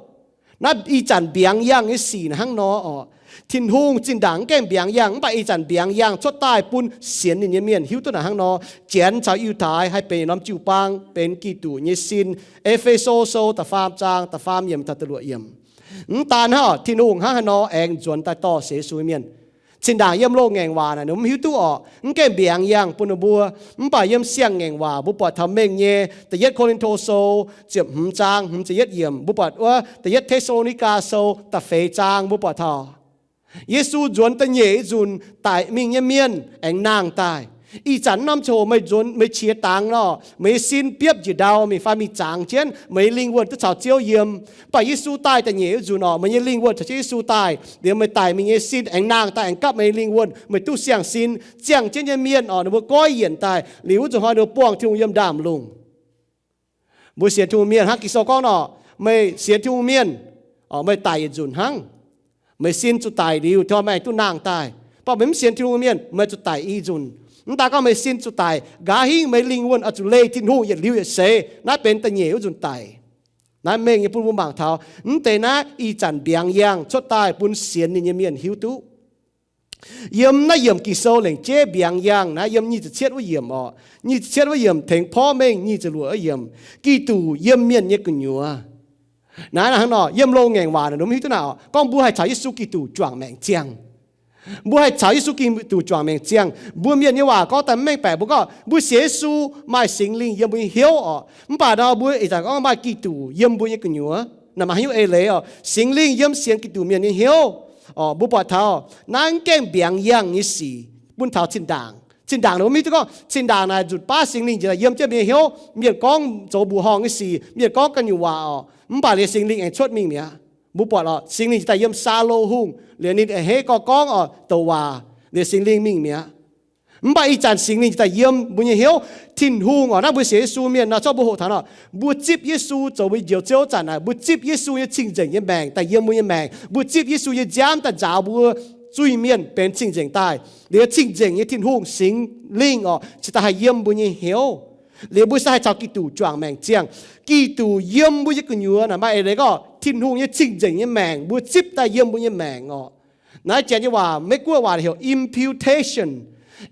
Naaiv ih zanc mbiaangx yangh nyei sic naaic hnangv nor orqc. Tin-Hungh zinh ndaangc mv gaengh mbiaangx yangh, mv baac ih zanc mbiaangx yangh cuotv daaih bun sienx ninh nyei mienh hiuv duqv naaic hnangv nor, Janx caux Yiutai haih benx yietc norm jiu-baang, benx Giduc nyei sin. E^fe^so Sou da'faam zaang da'faam yiemc taux da'luoqc yiemc. Mv daan hnangv, Tin-Hungh hnangv haaix nor aengx nzuonx daaih dorh sienx Yesu nyei mienh. Zinh ndaangc yiem Loz-Ngaengc Waac naaic ninh mv hiuv duqv orqc, mv gaengh mbiaangx yangh bun ninh mbuo. Mv baac yiem Siang-Ngaengc Waac mbuo buatc taux mengh nyei. Da'yietv Ko^lin^to Sou ziepc hmz zaang hmz ziepc yietv yiemc, mbuo buatc wuov Da'yietv Te^saa^lo^ni^gaa Sou da'feix zaang mbuo buatc taux Yesu nzuonx da'nyeic nzunc daic mingh nyei mienh aengx nangh daaih. Ih zanc norm ziangh hoc meih nzuonx, meih qiex dangx nor, meih nyei sin biopv njiec ndau mingh fai mingh zangx jienv, meih nyei lingh wuonh duqv caux Ziouv yiem. Mv baac Yesu daaih da'nyeic wuov nzunc orqc, meih nyei lingh wuonh caux jienv Yesu daaih liuz, meih daic mingh nyei sin aengx nangh daaih, aengx gapv meih nyei lingh wuonh, meih duqv siang-sin. Ziangh jienv nyei mienh orqc, ninh mbuo goiv yienc daaih liuz, wuov nzunc hnoi ninh mbuo buangh Tin-Hungh yiem ndaamv-lungh. Mbuo sienx Tin-Hungh mienh hnangv Ging-Sou gorngv nor, meih sienx Tin-Hungh mienh orqc, meih daic yietc nzunc hnangv. Meih sin zuqc daic liuz, tin-dorngh meih aengx duqv nangh daaih. Mv baac meih mv sienx Tin-Hungh mienh, meih zuqc daic i nzunc. Mv daan gorngv meih sin zuqc daic, nqa'haav hingv meih lingh wuonh oix zuqc leih Tin-Hungh yietc liuz yietc seix. Naaiv benx da'nyeic wuov nzunc daic. Naaiv mengh nyei bun mbuo mangc taux, mv deix naaiv ih zanc mbiaangx yangh cuotv daaih bun sienx ninh nyei mienh hiuv duqv. Yiem naaiv yiemc Ging-Sou lengc jeiv mbiaangx yangh naaiv, yiem nyic ziepc cietv wuov yiemc orqc, nyic ziepc cietv wuov yiemc tengx porv mengh nyic ziepc luoqc wuov yiemc, Giduc yiem mienh nyei gu'nyuoz. Naaiv hnangv nor, yiem Loz-Ngaengc Waac naaic, ninh mbuo hiuv duqv naaic, gorngv mbuo haih caux Yesu Giduc juangc maengc ziangh. Mbuo haih caux Yesu Giduc juangc maengc ziangh. Mbuo mienh nyei waac gorngv daaih mv mengh baeqc, mbuo gorngv mbuo sienx Yesu maaih Singx Lingh yiem mbuo nyei hnyouv orqc. Mv baac nor mbuo ih zanc gorngv maaih Giduc yiem mbuo nyei gu'nyuoz. Naaic maaih haaix nyungc eix leiz orqc? Singx Lingh yiem sienx Giduc mienh nyei hnyouv orqc. Mbuo buatc taux naaiv mv gaengh mbiaangx yangh nyei sic bun taux zinh ndaangc. Zinh ndaangc ninh mbuo mv hiuv duqv gorngv zinh ndaangc naaic nzutc baav Singx Lingh njiec yiem jienv mienh nyei hnyouv. Mienh gorngv zoux mbuoqc horngh nyei sic, mienh gorngv ganh nyungc waac orqc, mv baac liuz Singx Lingh aengx cuotv mingh mi'aqv. Mbuo buatc orqc, Singx Lingh njiec daaih yiem Saa^lo Hungh, liuz ninh a'hneiv gorx gorngv orqc, douc waac, liuz Singx Lingh mingh mi'aqv. Mv baac ih zanc Singx Lingh njiec daaih yiem mbuo nyei hnyouv. Tin-Hungh orqc, naaiv mbuo sienx Yesu mienh nor, zorqv mbuo hoqc taux nor, mbuo zipv Yesu zoux mbuo Njoux Ziouv zanc naaic, mbuo zipv Yesu nyei cing-nzengc nyei maengc daaih yiem mbuo nyei maengc, mbuo zipv Yesu nyei nziaamv daaih nzaaux mbuo zuiz-mienh benx cing-nzengc daaih, liuz cing-nzengc nyei Tin-Hungh Singx Lingh orqc, cingx daaih haih yiem mbuo nyei hnyouv. Liuz mbuo se haih caux Giduc juangc maengc ziangh. Giduc yiem mbuo nyei gu'nyuoz naaic maaih eix leiz gorngv Tin-Hungh nyei cing-nzengc nyei maengc mbuo zipv daaih yiem mbuo nyei maengc orqc. Naaiv janx nyei waac, Meiv-Guoqv waac heuc imputation,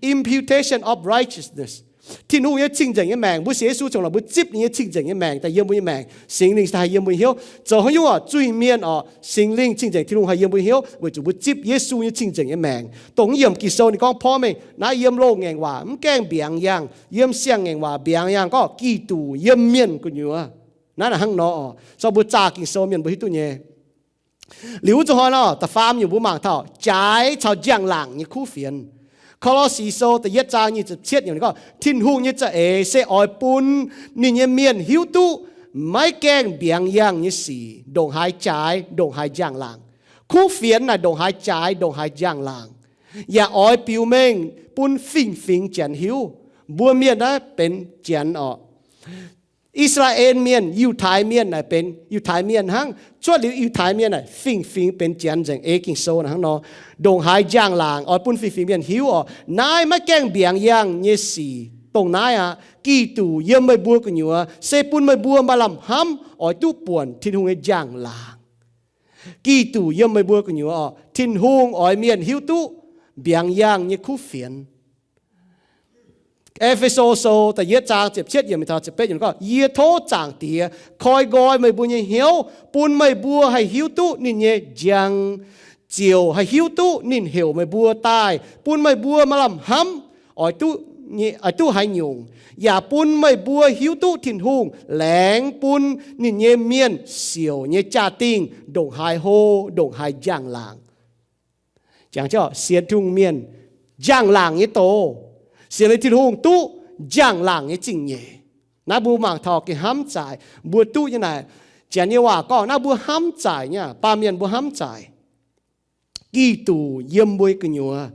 imputation of righteousness. Tin-Hungh nyei cing-nzengc nyei maengc, mbuo sienx Yesu ziangh hoc mbuo zipv ninh nyei cing-nzengc nyei maengc daaih yiem mbuo nyei maengc. Singx Lingh se haih yiem mbuo nyei hnyouv. Zoux haaix nyungc orqc? Zuiz-mienh orqc, Singx Lingh cing-nzengc Tin-Hungh haih yiem mbuo nyei hnyouv weic zuqc mbuo zipv Yesu nyei cing-nzengc nyei maengc. Dongh yiem Ging-Sou ninh gorngv porv mengh naaiv, yiem loz-ngaengc waac mv gaengh mbiaangx yangh, yiem siang-ngaengc waac mbiaangx yangh gorngv Giduc yiem mienh gu'nyuoz. Naaiv naaic hnangv nor orqc. So mbuo zaah Ging-Sou mienh mbuo hiuv duqv nyei. Liuz wuov zuqc hnoi nor, da'faam nyungc mbuo mangc taux jaaix caux njang-laangc nyei kuv fienx. Ko^lo^si Sou da'yietv zaang nyic ziepc cietv yiemc gorngv, Tin-Hungh nyei za'eix se oix bun ninh nyei mienh hiuv duqv maiv gaengh mbiaangx yangh nyei sic, ndongc haaix jaaix, ndongc haaix njang-laangc. Kuv fienx naaic ndongc haaix jaaix, ndongc haaix njang-laangc. Yaac oix biux mengh bun fingx-fingx Janx hiuv. Mbuo mienh naaiv benx Janx orqc. I^saa^laa^en Mienh, Yiutai Mienh naaic benx Yiutai Mienh hnangv. Cuotv liuz Yiutai Mienh naaic fingx-fingx benx Janx nzengc. Ei Ging-Sou naaic hnangv nor, ndongc haaix njang-laangc oix bun fingx-fingx mienh hiuv orqc. Naaiv maiv gaengh mbiaangx yangh nyei sic dongh naaiv aqv. Giduc yiem meih mbuo gu'nyuoz se bun meih mbuo maaih lamh hnamv oix duqv buonc Tin-Hungh nyei njang-laangc. Giduc yiem meih mbuo gu'nyuoz orqc, Tin-Hungh oix mienh hiuv duqv mbiaangx yangh nyei kuv fienx. E^fe^so Sou da'yietv zaang ziepc cietv yiemc taux ziepc betv yiemc gorngv, Yie tov Zaangc Diex koi nqoi meih mbuo nyei hnyouv, bun meih mbuo haih hiuv duqv ninh nyei njang, ziouc haih hiuv duqv ninh heuc meih mbuo daaih, bun meih mbuo maaih lamh hnamv oix duqv, oix duqv haaix nyungc, yaac bun meih mbuo hiuv duqv Tin-Hungh laengz bun ninh nyei mienh siouc nyei jaa-dingh ndongc haaix hlo, ndongc haaix njang-laangc. Jangx sienx Tin-Hungh mienh njang-laangc nyei doz, sienx liuz Tin-Hungh duqv njang-laangc nyei zingh nyeic. Naaiv mbuo mangc taux gengh hnamv zaaic, mbuo duqv nyei naaic. Janx nyei waac gorngv naaiv mbuo hnamv zaaic nyei, baamh mienh mbuo hnamv zaaic. Giduc yiem mbuo nyei gu'nyuoz.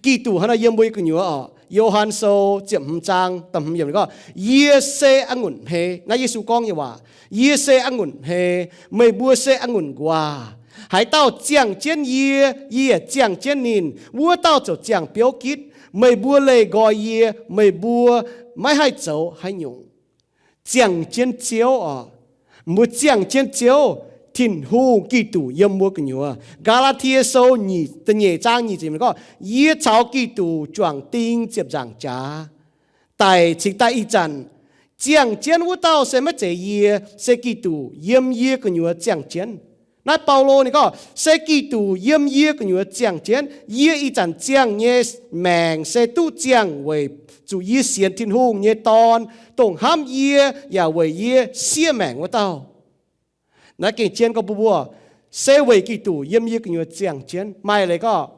Giduc hnangv naaiv yiem mbuo nyei gu'nyuoz orqc. Yo^han Sou ziepc hmz zaang da'hmz yiemc gorngv, Yie se a'ngunc hmei. Naaiv Yesu gorngv nyei waac. Yie se a'ngunc hmei, meih mbuo se a'ngunc nquaah. Haaix dauh ziangh jienv yie, yie yaac ziangh jienv ninh, wuov dauh ziouc ziangh biouv gitv. Meih mbuo leih nqoi yie, meih mbuo maiv haih zoux haaix nyungc. Ziangh jienv Ziouv orqc. Mbuo ziangh jienv Ziouv, Tin-Hungh Giduc yiem mbuo gu'nyuoz. Gaa^laa^tie Sou nyic, da'nyeic zaang nyic ziepc gorngv, Yie caux Giduc juangc ding ziepc nzaangc jaax, daic cingx daaih ih zanc, ziangh jienv wuov dauh se maiv zeiz yie, se Giduc yiem yie gu'nyuoz ziangh jienv. Naaiv Baulo ninh gorngv, se Giduc yiem yie gu'nyuoz ziangh jienv. Yie ih zanc ziangh nyei maengc se duqv ziangh weic zuqc yie sienx Tin-Hungh nyei Dorn, dongh hnamv yie yaac weic yie siev maengc wuov dauh. Naaiv gengh jienv gorngv mbuo, se weic Giduc yiem yie gu'nyuoz ziangh jienv. Maaih leiz gorngv,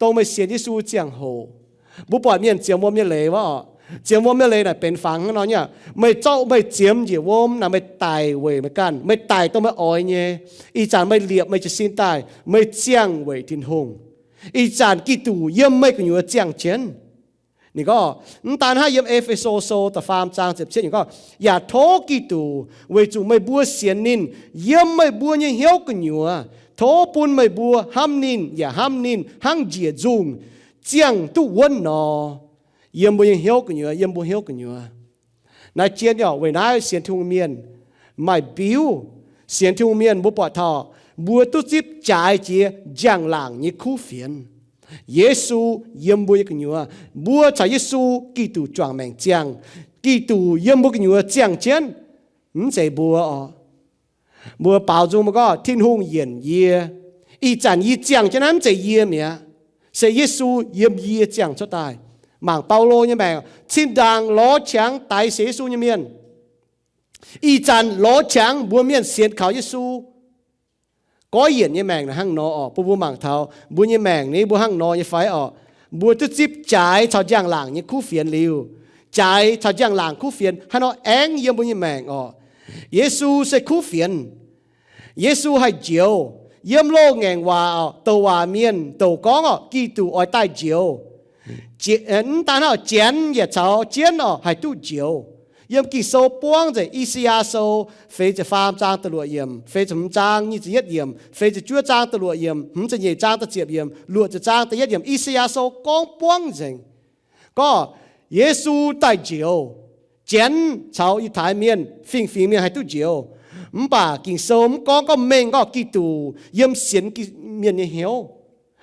dongh meih sienx Yesu ziangh hoc, mbuo buatc mienh ziemx wuom nyei leiz wuov orqc. Ziemx wuom nyei leiz naaic benx fangx hnangv nor nyei. Meih zorqv meih ziemx njiec wuom naaic, meih daic weic meih ganh. Meih daic dongh meih oix nyei. Ih zanc meih liepc meih jiez sin daaih, meih ziangh weic Tin-Hungh. Ih zanc Giduc yiem meih gu'nyuoz ziangh jienv. Ninh gorngv, mv daan hnangv, yiem E^fe^so Sou da'faam zaang ziepc cietv yiemc gorngv, yaac tov Giduc weic zuqc meih mbuo sienx ninh yiem meih mbuo nyei hnyouv gu'nyuoz, tov bun meih mbuo hnamv ninh yaac hnamv ninh hnangv njiec nzungh ziangh duqv wuonv nor, yiem mbuo nyei hnyouv gu'nyuoz, yiem mbuo hnyouv gu'nyuoz. Naaiv jienv orqc, weic naaiv sienx Tin-Hungh mienh maaih mbiuv. Sienx Tin-Hungh mienh mbuo buatc taux mbuo duqv zipv jaaix jiex njang-laangc nyei kuv fienx. Yesu yiem mbuo nyei gu'nyuoz. Mbuo caux Yesu Giduc juangc maengc ziangh. Giduc yiem mbuo gu'nyuoz ziangh jienv. Mv zeiz mbuo orqc. Mbuo baaux nzung mbuo gorngv, Tin-Hungh yienc yie. Ih zanc yie ziangh jienv naaiv mv zeiz yie mi'aqv. Se Yesu yiem yie ziangh cuotv daaih. Mangc Baulo nyei maengc, cin-ndaangc lorz qangx daix sienx Yesu nyei mienh. Ih zanc lorz qangx mbuo mienh sienx kaux Yesu goiv yienc nyei maengc naaic hnangv nor orqc. Bun mbuo mangc taux mbuo nyei maengc ni mbuo hnangv nor nyei fai orqc? Mbuo duqv zipv jaaix caux njang-laangc nyei kuv fienx liuz, jaaix caux njang-laangc kuv fienx haaix nor aengv yiem mbuo nyei maengc orqc? Yesu se kuv fienx. Yesu haih njoux. Yiem loz-ngaengc waac, douc waac mienh douc gorngv orqc, Giduc oix daaih njoux. Mv daan hnangv, janx yaac caux jienv orqc haih duqv njoux. Yiem Ging-Sou buangv nzengc, I^saa^yaa Sou feix ziepc faam zaang da'luoqc yiemc, feix ziepc hmz zaang nyic ziepc yietv yiemc, feix ziepc juov zaang da'luoqc yiemc, hmz ziepc nyeic zaang da'ziepc yiemc, luoqc ziepc zaang da'yietv yiemc, I^saa^yaa Sou gorngv buangv nzengc gorngv Yesu daaih njoux. Janx caux Yiutai mienh, fingx-fingx mienh haih duqv njoux. Mv baac Ging-Sou mv gorngv, gorngv mengh gorngv Giduc yiem sienx mienh nyei hnyouv.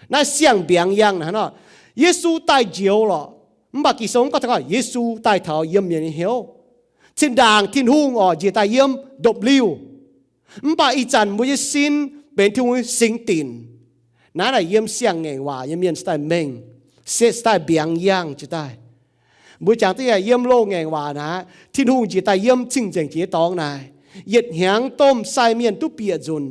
Naaiv siang-mbiangx yangh naaic hnangv nor, Yesu daaih njoux lorqc. Mv baac Ging-Sou mv gorngv taux gorngv Yesu daaih taux yiem mienh nyei hnyouv. Zinh ndaangc Tin-Hungh oc njiec daaih yiem ndopv-liuh. Mv baac ih zanc mbuo nyei sin benx Tin-Hungh nyei singx dinc. Naaiv naaic yiem siang-ngaengc waac nyei mienh se daaih mengh, se daaih mbiangx yangh jiex daaih. Mbuo jangx duqv yiem loz-ngaengc waac naaic, Tin-Hungh njiec daaih yiem cing-nzengc jiex nyei dorngx naaic, yietc hnyangx domh sai mienh duqv bieqc nzunc.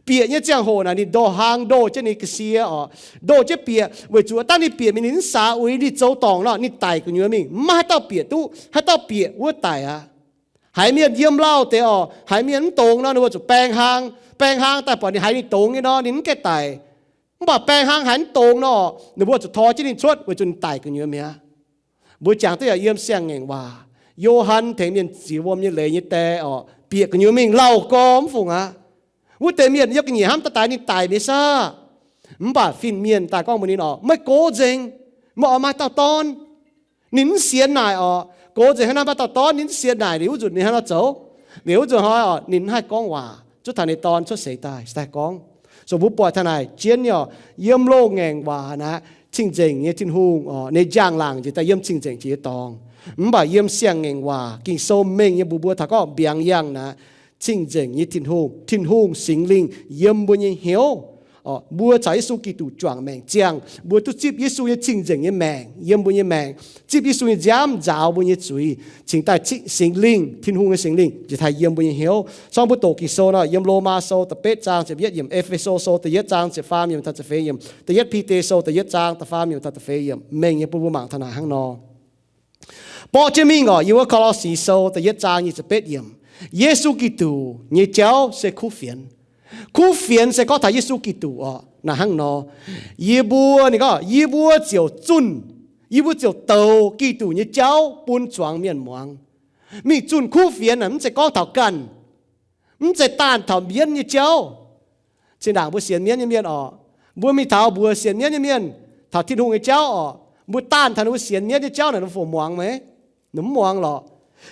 Bieqc nyei ziangh hoc naaic ninh ndoh hlaang ndoh jienv ninh ga'sie oc, ndoh jienv bieqc weic zuqc dangh ninh bieqc mingh ninh mv saax uix ninh zoux dorngc nor ninh daic gu'nyuoz mingh. Maiv maaih haaix dauh bieqc duqv, haaix dauh bieqc wuov daic aqv. Haiz mienh yiem lauh deix oc, haiz mienh mv dongz nor ninh mbuo zuqc baeng hlaang, baeng hlaang daaih buatc ninh haiz ninh dongz nyei nor ninh mv gaengh daic. Mv baac baeng hlaang haiz mv dongz nor, ninh mbuo zuqc tor jienv ninh cuotv weic zuqc ninh daic gu'nyuoz mi'aqv. Mbuo jangx duqv yaac yiem siang-ngaengc waac. Yo^han tengx mienh ziux wuom nyei leiz nyei die oc, bieqc gu'nyuoz mingh lauh gorx mv fungc aqv. Wuov deix mienh yiem ga'nyiec hnamv daaih daix ninh daic mi'aqv saah. Mv baac fin-mienh daaih gorngv mbuox ninh oc, meih gox nzengc, meih oix maaih dauh dorn. Ninh mv sienx naaic oc, gox nzengc hnangv naaiv maaih dauh dorn, ninh mv sienx naaic, liuz wuov nzunc ninh hnangv nor zoux. Liuz wuov nzunc hnoi oc, ninh mv haih gorngv waac, zuov taux ninh dorn cuotv seix daaih, se daaih gorngv. So mbuo buatc taux naaic jienv nyei oc, yiem loz-ngaengc waac naaic, cing-nzengc nyei Tin-Hungh oc, ninh njang-laangc njiec daaih yiem cing-nzengc jiex nyei dorngx. Mv baac yiem siang-ngaengc waac Ging-Sou mengh nyei mbuox mbuo taux gorngv mbiangx yangh naaic, cing-nzengc nyei Tin-Hungh, Tin-Hungh Singx Lingh yiem mbuo nyei hnyouv. Mbuo caux Yesu Giduc juangc maengc ziangh, mbuo duqv zipv Yesu nyei cing-nzengc nyei maengc yiem mbuo nyei maengc, zipv Yesu nyei nziaamv nzaaux mbuo nyei zuiz, cingx daaih Singx Lingh, Tin-Hungh nyei Singx Lingh njiec daaih yiem mbuo nyei hnyouv. Cong mbuo doqc Ging-Sou nor, yiem Lomaa Sou da'betv zaang ziepc yietv yiemc, E^fe^so Sou da'yietv zaang ziepc faam yiemc taux ziepc feix yiemc, da'yietv Bide Sou da'yietv zaang da'faam yiemc taux da'feix yiemc, mengh nyei bun mbuo mangc taux naaic hnangv nor. Borqv jienv mingh oc, yiem wuov Ko^lo^si Sou da'yietv zaang nyic ziepc betv yiemc, Yesu Giduc nyei jauv se kuv fienx. Kuv fienx se gorngv taux Yesu Giduc oc. Naaic hnangv nor, yie mbuo, ninh gorngv, yie mbuo ziouc zunh, yie mbuo ziouc doux Giduc nyei jauv bun zuangx mienh muangx. Mingh zunh kuv fienx naaic mv zeiz gorngv taux ganh, mv zeiz daanh taux mienv nyei jauv. Zinh ndaangc mbuo sienx mienv nyei mienh oc, mbuo mingh taux mbuox sienx mienv nyei mienh taux Tin-Hungh nyei jauv oc, mbuo daanh taux ninh mbuo sienx mienv nyei jauv naaic ninh mbuo fungc muangx meih? Ninh mv muangx lorqc.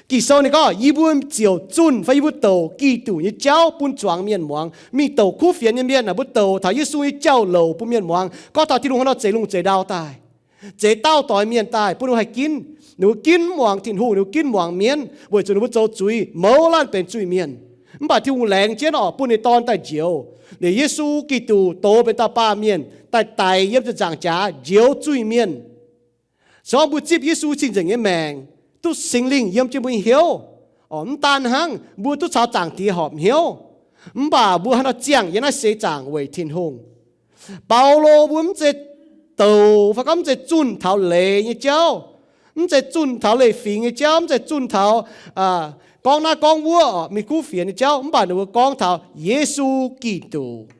Ging-Sou ninh gorngv, yie mbuo ziouc zunh fai yie mbuo doux Giduc nyei jauv bun zuangx mienh muangx. Mingh doux kuv fienx nyei mienh naaic mbuo doux taux Yesu nyei jauv-louc bun mienh muangx, gorngv taux Tin-Hungh haaix nor zeix lungh zeix ndau daaih, zeix dauh doix mienh daaih bun ninh mbuo haih ginv. Ninh mbuo ginv mv muangx Tin-Hungh, ninh mbuo ginv muangx mienv weic zuqc ninh mbuo zoux zuiz, mouz laanh benx zuiz-mienh. Mv baac Tin-Hungh laengz jienv oc, bun ninh dorn daaih njoux. Liuz Yesu Giduc douz benx dauh baamh mienh daaih daic yiem ziepc nzaangc jaax njoux zuiz-mienh. Se gorngv mbuo zipv Yesu cing-nzengc nyei maengc, duqv Singx Lingh yiem jienv mbuo nyei hnyouv, mv daan hnangv mbuo duqv caux Zaangc Diex horpc hnyouv, mv baac mbuo haaix nor ziangh yiem naaiv seix zaangc weic Tin-Hungh. Baulo mbuo mv zeiz doux fai gorngv mv zeiz zunh taux leiz nyei jauv, mv zeiz zunh taux leiz-fingx nyei jauv, mv zeiz zunh taux gorngv naaiv gorngv wuov oc, mingh kuv fienx nyei jauv, mv baac ninh mbuo gorngv taux Yesu Giduc,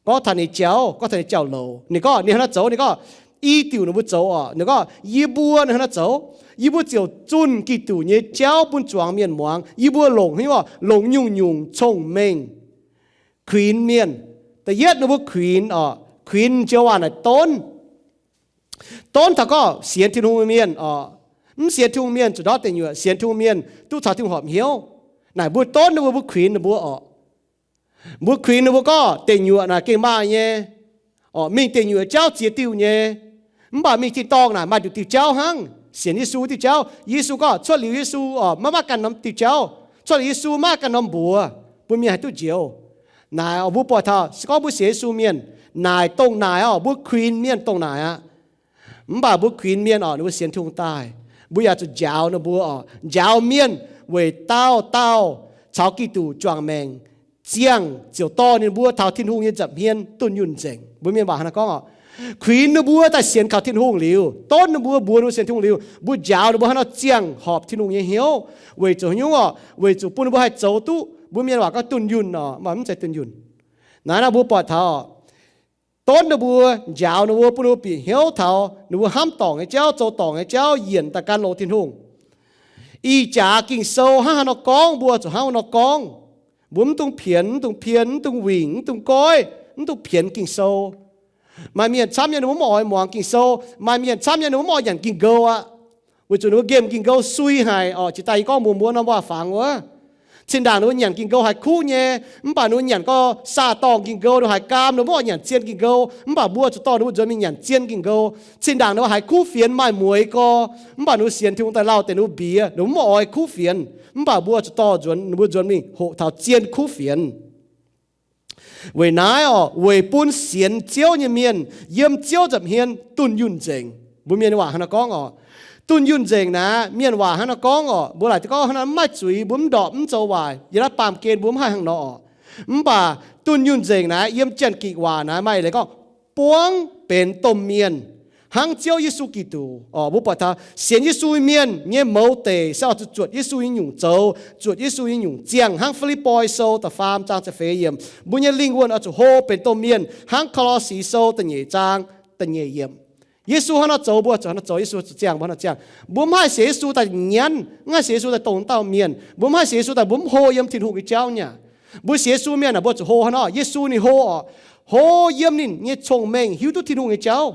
gorngv taux ninh jauv, gorngv taux ninh jauv-louc. Ninh gorngv ninh haaix nor zoux, ninh gorngv i diuc ninh mbuo zoux oc. Ninh gorngv yie mbuo, ninh haaix nor zoux, yie mbuo ziouc zunh Giduc nyei jauv bun zuangx mienh muangx. Yie mbuo longc, longc nyungc-nyungc cong-mengh kuinx mienh. Da'yietv ninh mbuo kuinx oc, kuinx joux waac naaic donv. Donv taux gorngv sienx Tin-Hungh mienh oc. Mv sienx Tin-Hungh mienh zuqc ndortv deic nyuoqc, sienx Tin-Hungh mienh duqv caux Tin-Hungh horpc hnyouv. Naaic mbuo donv ninh mbuo, mbuo kuinx ninh mbuo oc. Mbuo kuinx ninh mbuo gorngv deic nyuoqc naaic gengh maaih nyei, mingh deic nyuoqc jauv ziex diuh nyei. Mv baac mingh tin-dorngh naaic maaih nduqc diuh jauv hnangv, sienx Yesu diuh jauv. Yesu gorngv cuotv liuz Yesu oc, maiv maaih ganh norm diuh jauv. Cuotv liuz Yesu maiv maaih ganh norm mbuox bun mienh haih duqv njoux. Naaic oc, mbuo buatc taux se gorngv mbuo sienx Yesu mienh, naaic dongh naaic oc, mbuo kuinx mienh dongh naaic aqv. Mv baac mbuo kuinx mienh oc, ninh mbuo sienx Tin-Hungh daaih, mbuo yaac zuqc njaaux ninh mbuo oc, njaaux mienh weic dauh dauh caux Giduc juangc maengc ziangh ziouc dorh ninh mbuo taux Tin-Hungh nyei nza'hmien dunh yunh nzengc. Mbuo mienh waac hnangv naaiv gorngv oc, kuinx ninh mbuo daaih sienx kaux Tin-Hungh liuz, donv ninh mbuo, mbuox ninh mbuo sienx Tin-Hungh liuz, mbuo njaaux ninh mbuo haaix nor ziangh horpc Tin-Hungh nyei hnyouv, weic zuqc haaix nyungc oc, weic zuqc bun ninh mbuo haih zoux duqv, mbuo mienh waac gorngv dunh yunh oc, mv baac mv zeiz dunh yunh. Naaiv naaiv mbuo buatc taux donv ninh mbuo, njaaux ninh mbuo, bun ninh mbuo bieqc hnyouv taux ninh mbuo hnamv dorngc nyei jauv, zoux dorngc nyei jauv, yienc daaih gan longx Tin-Hungh. Ih jaax Ging-Sou hnangv haaix nor gorngv, mbuo zuqc hnangv haaix nor gorngv. Mbuo mv dungx pienx, mv dungx pien, mv dungx wingc, mv dungx goiv, mv dungx pienx Ging-Sou. Maaih mienh camv nyei ninh mbuo mv oix muangx Ging-Sou. Maaih mienh camv nyei ninh mbuo mv oix nyanc Ging-Gou aqv. Weic zuqc ninh mbuo nqemh Ging-Ngou sui haic orqc. Jiex daaih yie gorngv mbuox mbuo norm waac-fangx wuov, cin-ndaangc ninh mbuo nyanc Ging-Ngou haiz kuv nyei, mv baac ninh mbuo nyanc gorx saah-dorngh Ging-Ngou, ninh mbuo haiz gaam, ninh mbuo mv oix nyanc zien Ging-Ngou, mv baac mbuo zuqc dorh ninh mbuo nzuonx mingh nyanc zien Ging-Ngou. Cin-ndaangc ninh mbuo haiz kuv fienx maaih mueix gorx, mv baac ninh mbuo sienx Tin-Hungh daaih lauh deix ninh mbuo mbiex, ninh mbuo mv oix kuv fienx, mv baac mbuo zuqc dorh nzuonx, ninh mbuo nzuonx mingh hoqc taux zien kuv fienx. Weic naaiv orqc, weic bun sienx Ziouv nyei mienh yiem Ziouv nza'hmien dunh yunh nzengc. Mbuo mienh waac hnangv naaiv gorngv orqc, dunh yunh nzengc naaiv, mienh waac hnangv naaiv gorngv orqc, mbuo laaic gorngv hnangv naaiv mv maaih zuiz, mbuo mv ndorpc, mv zoux waaic, yiem naaiv baamh gen mbuo mv haih hnangv nor orqc. Mv baac dunh yunh nzengc naaiv yiem Janx-Gikc waac naaiv maaih leiz gorngv, buangv benx domh mienh hnangv Ziouv Yesu Giduc orqc. Mbuo buatc taux sienx Yesu mienh nyei mouz deic se oix zuqc zuotc Yesu nyei nyungc zoux, zuotc Yesu nyei nyungc ziangh hnangv Fi^lipv^poi Sou da'faam zaang ziepc feix yiemc. Mbuo nyei lingh wuonh oix zuqc hlo benx domh mienh hnangv Ko^lo^si Sou da'nyeic zaang da'nyeic yiemc. Yesu hnangv nor zoux, mbuo zuqc hnangv nor zoux. Yesu zuqc ziangh, mbuo hnangv nor ziangh. Mbuo mv haih sienx Yesu daaih nyanv, mv haih sienx Yesu daaih dongh dauh mienh. Mbuo mv haih sienx Yesu daaih mbuo mv hlo yiem Tin-Hungh nyei jauv nyei. Mbuo sienx Yesu mienh aah, mbuo zuqc hlo hnangv nor. Yesu ninh hlo orqc, hlo yiem ninh nyei cong-mengh hiuv duqv Tin-Hungh nyei jauv,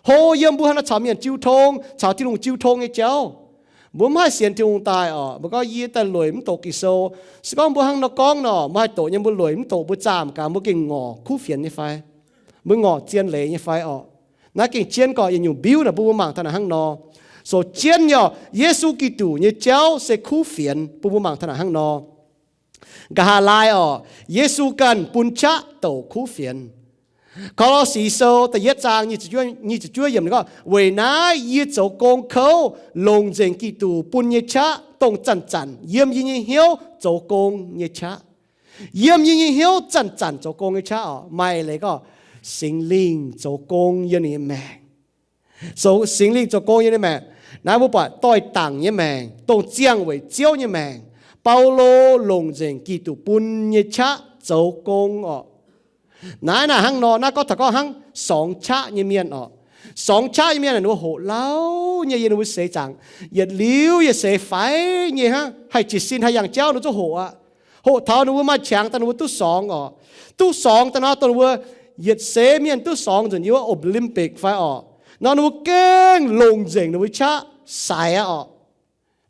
hlo yiem mbuo hnangv nor caux mienh jiu tong, caux Tin-Hungh jiu tong nyei jauv. Mbuo mv haih sienx Tin-Hungh daaih orqc, mbuo gorngv yie daaih lueic mv doqc Ging-Sou. Se gorngv mbuo hnangv nor gorngv nor, mbuo haih doqc nyei, mbuo lueic mv doqc, mbuo zaah mv gaax, mbuo gengh ngorc kuv fienx nyei fai? Mbuo ngorc zien leiz nyei fai orqc? Naaiv gengh jienv gorqv yietc nyungc mbiuv naaic bun mbuo mangc taux naaic hnangv nor. So jienv nyei orqc, Yesu Giduc nyei jauv se kuv fienx bun mbuo mangc taux naaic hnangv nor. Nqa'haav laai orqc, Yesu ganh bun qaqv douc kuv fienx. Ko^lo^si Sou da'yietv zaang nyic ziepc juov yiemc gorngv, weic naaiv yie zoux gong kouv longc nzengc Giduc bun nyei qaqv, dongh zanc-zanc yiem yie nyei hnyouv zoux gong nyei qaqv. Yiem yie nyei hnyouv zanc-zanc zoux gong nyei qaqv orqc, maaih leiz gorngv Singx Lingh zoux gong yiem ninh nyei maengc. Singx Lingh zoux gong yiem ninh maengc. Naaiv mbuo buatc doix-dangc nyei maengc, dongh ziangh weic Ziouv nyei maengc. Baulo longc nzengc Giduc bun nyei qaqv zoux gong orqc. Naaiv naaic hnangv nor, naaiv gorngv taux gorngv hnangv sorngx qaqv nyei mienh orqc. Sorngx qaqv nyei mienh aah, ninh mbuo hoqc lauh nyei yiem ninh mbuo seix zaangc. Yietc liuz yietc seix faix nyei hnangv, haih jiez sin haih yangh jauv ninh zungv hoqc aqv. Hoqc taux ninh mbuo maaih qangx daaih ninh mbuo duqv sorngx orqc. Duqv sorngx daaih nor, dongh ninh mbuo yietc seix mienh duqv sorngx nzunc yiem Olympic fai orqc nor, ninh mbuo gengh longc nzengc ninh mbuo qaqv saaix aqv orqc.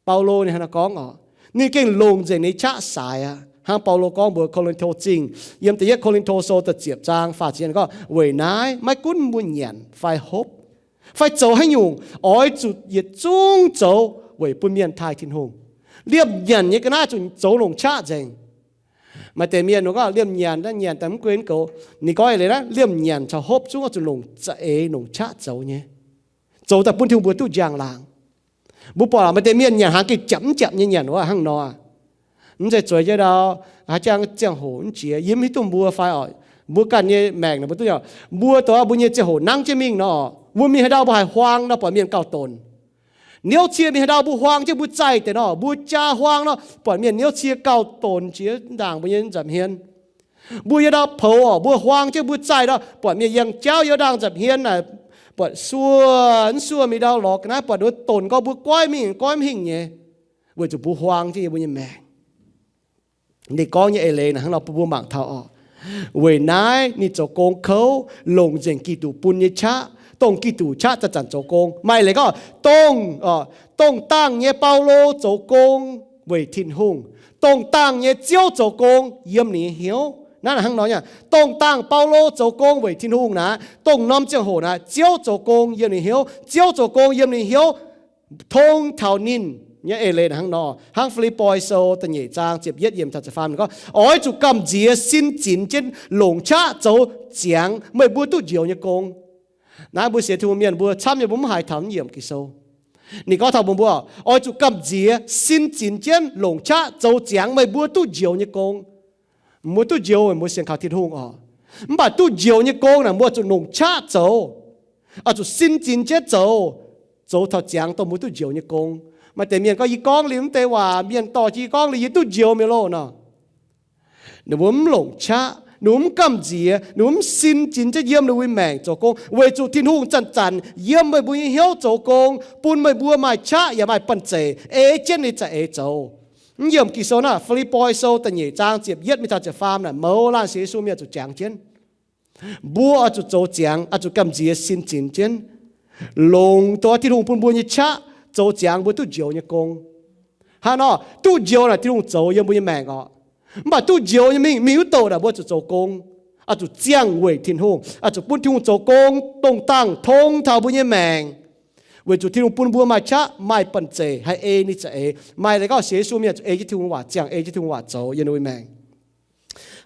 Baulo ninh hnangv naaiv gorngv orqc, ninh gengh longc nzengc ninh qaqv saaix aqv. Hnangv Baulo gorngv mbuox Ko^lin^to Zingh yiem da'yietv Ko^lin^to Sou da'ziepc zaang faah ziepc gorngv, weic naaiv maiv gunv mbuo nyanc fai hopv fai zoux haaix nyungc, oix zuqc yietc zungv zoux weic bun mienh taaih Tin-Hungh. Liemh nyanc nyei ga'naaiv zuqc zoux longc qaqv nzengc. Maaih deix mienh gorngv liemh nyanc, nyanc daaih mv gunv goux. Ninh gorngv eix leiz naaiv, liemh nyanc caux hopv zungv oix zuqc longc za'eix longc qaqv zoux nyei, zoux daaih bun Tin-Hungh mbuo duqv njang-laangc. Mbuo buatc maaih deix mienh nyanc hnaangx gengh japc mv japc nyei nyanc wuov hnangv nor. Mv zeiz zueiz jienv ndau, haaix jangx ziangh hoc mv jiex, yie mv hiuv duqv mbuo fai orqc. Mbuo ganh nyei maengc naaic mbuo duqv nyei. Mbuo dongh mbuo nyei ziangh hoc nangv jienv mingh nor, mbuo mingh haaix ndau mbuo haiz huaang nor buatc mienh gauh donx. Niouv cie mingh haaix ndau mbuo huaang jienv mbuo zaih deix nor, mbuo jaa huaang nor buatc mienh niouv cie gauh donx jiex ndaangc mbuo nyei nza'hmien. Mbuo yiem ndau poux orqc, mbuo huaang jienv mbuo zaih nor buatc mienh yangh jauv yiem ndaangc nza'hmien naaic, buatc suov mv suov mingh ndau lorz ga'naaiv buatc ninh mbuo donx gorngv mbuo goiv mingh goiv mv hingh nyei, weic zuqc mbuo huaang jienv yiem mbuo nyei maengc. Ninh gorngv nyei eix leiz naaic hnangv nor bun mbuo mangc taux orqc. Weic naaiv ninh zoux gong kouv longc nzengc Giduc bun nyei qaqv, dongh Giduc qaqv zanc-zanc zoux gong. Maaih leiz gorngv dongh, dongh dangh nyei Baulo zoux gong weic Tin-Hungh, dongh dangh nyei Ziouv zoux gong yiem ninh nyei hnyouv. Naaiv hnangv nor nyei, dongh dangh Baulo zoux gong weic Tin-Hungh naaic, dongh norm ziangh hoc naaic Ziouv zoux gong yiem ninh hnyouv. Ziouv zoux gong yiem ninh hnyouv tong taux ninh nyei eix leiz hnangv nor. Hnangv Fi^lipv^poi Sou da'nyeic zaang ziepc yietv yiemc taux ziepc faam gorngv, oix zuqc gamh nziex sin zinx jienv longc qaqv zoux ziangx meih mbuo duqv njoux nyei gong. Naaiv mbuo sienx Tin-Hungh mienh mbuo camv nyei mbuo mv haiz taux naaiv yiemc Ging-Sou. Ninh gorngv taux mbuo, mbuo oix zuqc gamh nziex sin zinx jienv longc qaqv zoux ziangx meih mbuo duqv njoux nyei gong. Mbuo duqv njoux mbuo sienx kaux Tin-Hungh orqc. Mv baac duqv njoux nyei gong naaic mbuo zuqc longc qaqv zoux, oix zuqc sin zinx jienv zoux, zoux taux ziangx dongh mbuo duqv njoux nyei gong. Maaih deix mienh gorngv, yie gorngv liuz mv deix waac, mienh dorh jienv yie gorngv liuz yie duqv njoux mi'aqv loh nor. Ninh mbuo mv longc qaqv, ninh mbuo mv gamh nziex, ninh mbuo mv sin zinx jienv yiem ninh mbuo nyei maengc zoux gong, weic zuqc Tin-Hungh zanc-zanc yiem meih mbuo nyei hnyouv zoux gong, bun meih mbuo maaih qaqv yaac maaih banh zeic ei jienv ninh za'eix zoux. Mv yiemc Ging-Sou naaiv, Fi^lipv^poi Sou da'nyeic zaang ziepc yietv mingh taux ziepc faam naaic mouz laanh sienx Yesu mienh zuqc jangx jienv. Mbuo oix zuqc zoux ziangx, oix zuqc gamh nziex sin zinx jienv, longc dongh Tin-Hungh bun mbuo nyei qaqv zoux ziangx mbuo duqv njoux nyei gong. Hnangv nor, duqv njoux naaic Tin-Hungh zoux yiem mbuo nyei maengc orqc. Mv baac duqv njoux nyei mingh, mingh wuov douc naaic mbuo zuqc zoux gong, oix zuqc ziangh weic Tin-Hungh, oix zuqc bun Tin-Hungh zoux gong dongh dangh tong taux mbuo nyei maengc, weic zuqc Tin-Hungh bun mbuo maaih qaqv, maaih banh zeic haih ei ninh za'eix, maaih leiz gorngv sienx Yesu mienh zuqc ei jienv Tin-Hungh waac ziangh, ei jienv Tin-Hungh waac zoux yiem ninh maengc.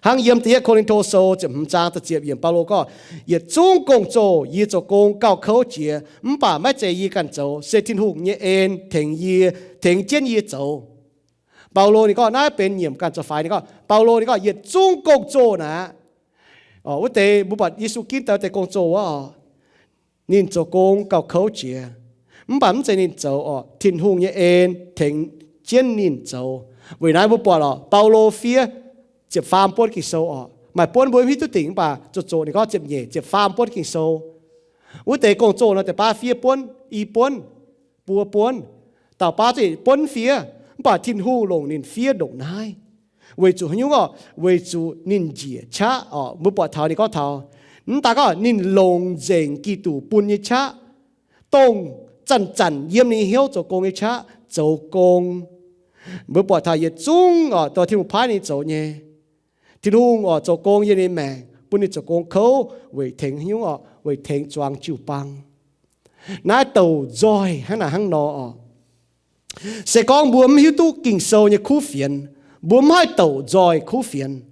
Hnangv yiem Da'yietv Ko^lin^to Sou ziepc hmz zaang da'ziepc yiemc, Baulo gorngv, Yietc zungv gong-zoh yie zoux gong gauh kouv jiex, mv baac maiv zeiz yie ganh zoux, se Tin-Hungh nyei en tengx yie, tengx jienv yie zoux. Baulo ninh gorngv naaiv benx nyiemc ganh zoux faix. Ninh gorngv, Baulo ninh gorngv yietc zungv gong-zoh naaic, wuov deix mbuo buatc Yesu ginv daaih wuov deix gong-zoh wuov oc, ninh zoux gong gauh kouv jiex, mv baac mv zeiz ninh zoux oc, Tin-Hungh nyei en tengx jienv ninh zoux. Weic naaiv mbuo buatc oc, Baulo fiev ziepc faam buonv Ging-Sou oc, maaih buonv mbuo mv hiuv duqv dingc, mv baac zoqc zoqc ninh gorngv ziepc nyeic, ziepc faam buonv Ging-Sou. Wuov deix gong-zoh nor, deix baav fiev buonv, i buonv, buo buonv, dauh baav za'gengh buonv fiev, mv baac Tin-Hungh longc ninh fiev ndongc naaiv. Weic zuqc haaix nyungc orqc? Weic zuqc ninh njiec qaqv orqc. Mbuo buatc taux ninh gorngv taux, mv daaih gorngv ninh longc nzengc Giduc bun nyei qaqv, dongh zanc-zanc yiem ninh nyei hnyouv zoux gong nyei qaqv zoux gong. Mbuo buatc taux yietc zungv orqc, dongh Tin-Hungh paaiv ninh zoux nyei, Tin-Hungh orqc zoux gong yiem ninh maengc, bun ninh zoux gong kouv weic tengx haaix nyungc orqc? Weic tengx zuangx jiu-baang. Naaiv douc nzoih hnangv naaic hnangv nor orqc. Se gorngv mbuo mv hiuv duqv Ging-Sou nyei kuv fienx, mbuo mv haih douc nzoih kuv fienx.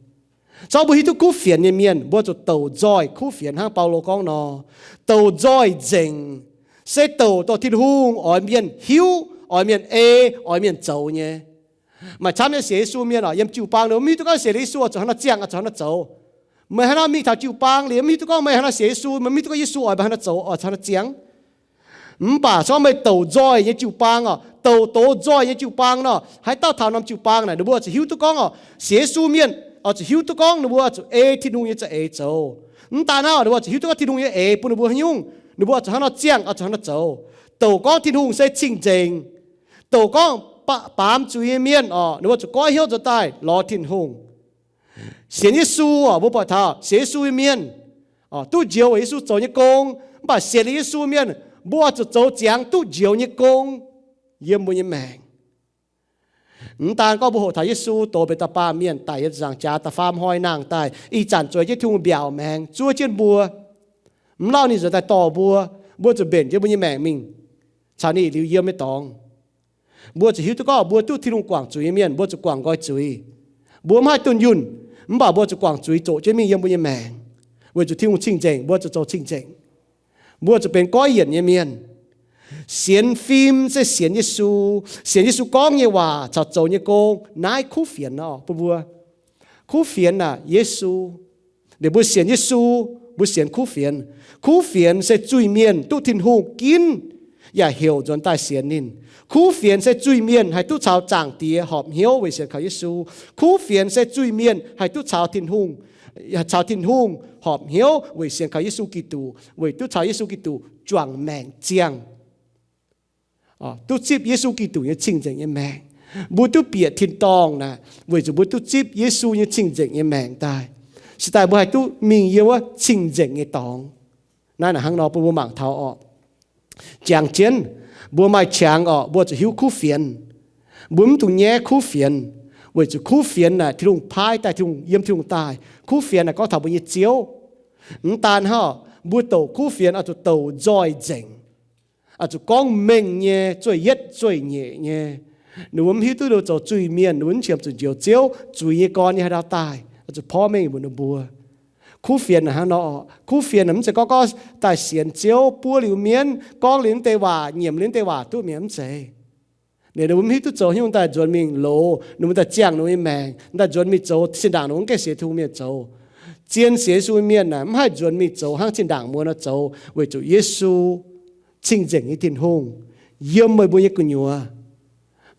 Zorqv mbuo hiuv duqv kuv fienx nyei mienh, mbuo zuqc douc nzoih kuv fienx hnangv Baulo gorngv nor, douc nzoih nzengc, se douc dongh Tin-Hungh oix mienh hiuv, oix mienh ei, oix mienh zoux nyei. Maaih camv nyei sienx Yesu mienh orqc, yiem jiu-baang ninh mv hiuv duqv gorngv sienx Yesu oix zuqc hnangv nor ziangh, oix zuqc hnangv nor zoux. Meih hnangv nor mingh taux jiu-baang liuz, mv hiuv duqv gorngv meih hnangv nor sienx Yesu, meih mv hiuv duh gorngv Yesu oix meih hnangv nor zoux, oix zuqc hnangv nor ziangh. Mv baac se gorngv meih douc nzoih nyei jiu-baang orqc, douc doz nzoih nyei jiu-baang nor, haaix dauh taux norm jiu-baang naaic, ninh mbuo zuqc hiuv duqv gorngv orqc, sienx Yesu mienh oix zuqc hiuv duqv gorngv ninh mbuo zuqc ei Tin-Hungh nyei za'eix zoux. Mv daaih naaiv orqc, ninh mbuo zuqc hiuv duqv gorngv Tin-Hungh nyei eix bun ninh mbuo haaix nyungc, ninh mbuo zuqc hnangv nor ziangh, oix zuqc hnangv nor zoux. Douc gorngv Tin-Hungh se cing-nzengc, douc gorngv ba-, baamz zuiz nyei mienh orqc, ninh mbuo zuqc goiv hnyouv nzuonx daaih lorz Tin-Hungh. Sienx Yesu orqc, mbuo buatc taux sienx Yesu nyei mienh orqc, duqv njoux weic Yesu zoux nyei gong. Mv baac sienx liuz Yesu mienh, mbuo zuqc zoux ziangx duqv njoux nyei gong yiem mbuo nyei maengc. Mv daan gorngv mbuo hoqc taux Yesu doz benx dauh baamh mienh daic yiem nzaangc jaax da'faam hnoi nangh daaih, ih zanc zueiz jienv Tin-Hungh mbiaauc maengx zuov jienv mbuo, mv lauh ninh nzuonx daaih dorh mbuo, mbuo zuqc mbenc jienv mbuo nyei maengc mingh caux ninh liuz yiem nyei dorngx. Mbuo zuqc hiuv duqv gorngv mbuo duqv Tin-Hungh guangc zuiz nyei mienh, mbuo zuqc guangc nqoi zuiz. Mbuo mv haih dunh yunh, mv baac mbuo zuqc guangc zuiz zoqc jienv mingh yiem mbuo nyei maengc. Weic zuqc Tin-Hungh cing-nzengc, mbuo zuqc zoux cing-nzengc. Mbuo zuqc benx goiv yienc nyei mienh. Sienx fim se sienx Yesu, sienx Yesu gorngv nyei waac caux zoux nyei gong. Naaiv kuv fienx nor bun mbuo. Kuv fienx naaic Yesu. Liuz mbuo sienx Yesu, mbuo sienx kuv fienx. Kuv fienx se zuiz-mienh duqv Tin-Hungh ginv yaac heuc nzuonx daaih sienx ninh. Kuv fienx se zuiz-mienh haih duqv caux Zaangc Diex horpc hnyouv weic sienx kaux Yesu. Kuv fienx se zuiz-mienh haih duqv caux Tin-Hungh, caux Tin-Hungh horpc hnyouv weic sienx kaux Yesu Giduc, weic duqv caux Yesu Giduc juangc maengc ziangh. Duqv zipv Yesu Giduc nyei cing-nzengc nyei maengc. Mbuo duqv bieqc tin-dorngh naaic weic zuqc mbuo duqv zipv Yesu nyei cing-nzengc nyei maengc daaih. Se daaih mbuo haih duqv mingh yiem wuov cing-nzengc nyei dorngx. Naaiv naaic hnangv nor bun mbuo mangc taux orqc. Jangx jienv, mbuo maaih qangx orqc, mbuo zuqc hiuv kuv fienx. Mbuo mv dungx nyaiv kuv fienx, weic zuqc kuv fienx naaic Tin-Hungh paaiv daaih, Tin-Hungh, yiem Tin-Hungh daaih. Kuv fienx naaic gorngv taux mbuo nyei Ziouv. Mv daan hnangv, mbuo douc kuv fienx oix zuqc douc nzoih nzengc, oix zuqc gorngv mengh nyei, zueih yietv zueih nyeic nyei. Ninh mbuo mv hiuv duqv ninh mbuo zoux zuiz-mienh, ninh mbuo mv qiemx zuqc njoux Ziouv, zuiz nyei gorn nyei haaix dauh daaih, oix zuqc porv mengh mbuox ninh mbuo. Kuv fienx naaic hnangv nor orqc. Kuv fienx naaic mv zeiz gorngv gorngv daaih sienx Ziouv, buov liuz mienv, gorngv liuz naaiv deix waac, nyiemc liuz naaiv deix waac duqv mi'aqv, mv zeiz. Ninh mbuo mv hiuv duqv zoux haaix nyungc daaih nzuonx mingh loz ninh mbuo daaih ziangh ninh mbuo nyei maengc, daaih nzuonx mingh zoux zinh ndaangc ninh mbuo mv gaengh sienx Tin-Hungh mienh zoux. Zien sienx Yesu mienh naaic mv haih nzuonx mingh zoux hnangv zinh ndaangc mbuo nor zoux, weic zuqc Yesu cing-nzengc nyei Tin-Hungh yiem meih mbuo nyei gu'nyuoz.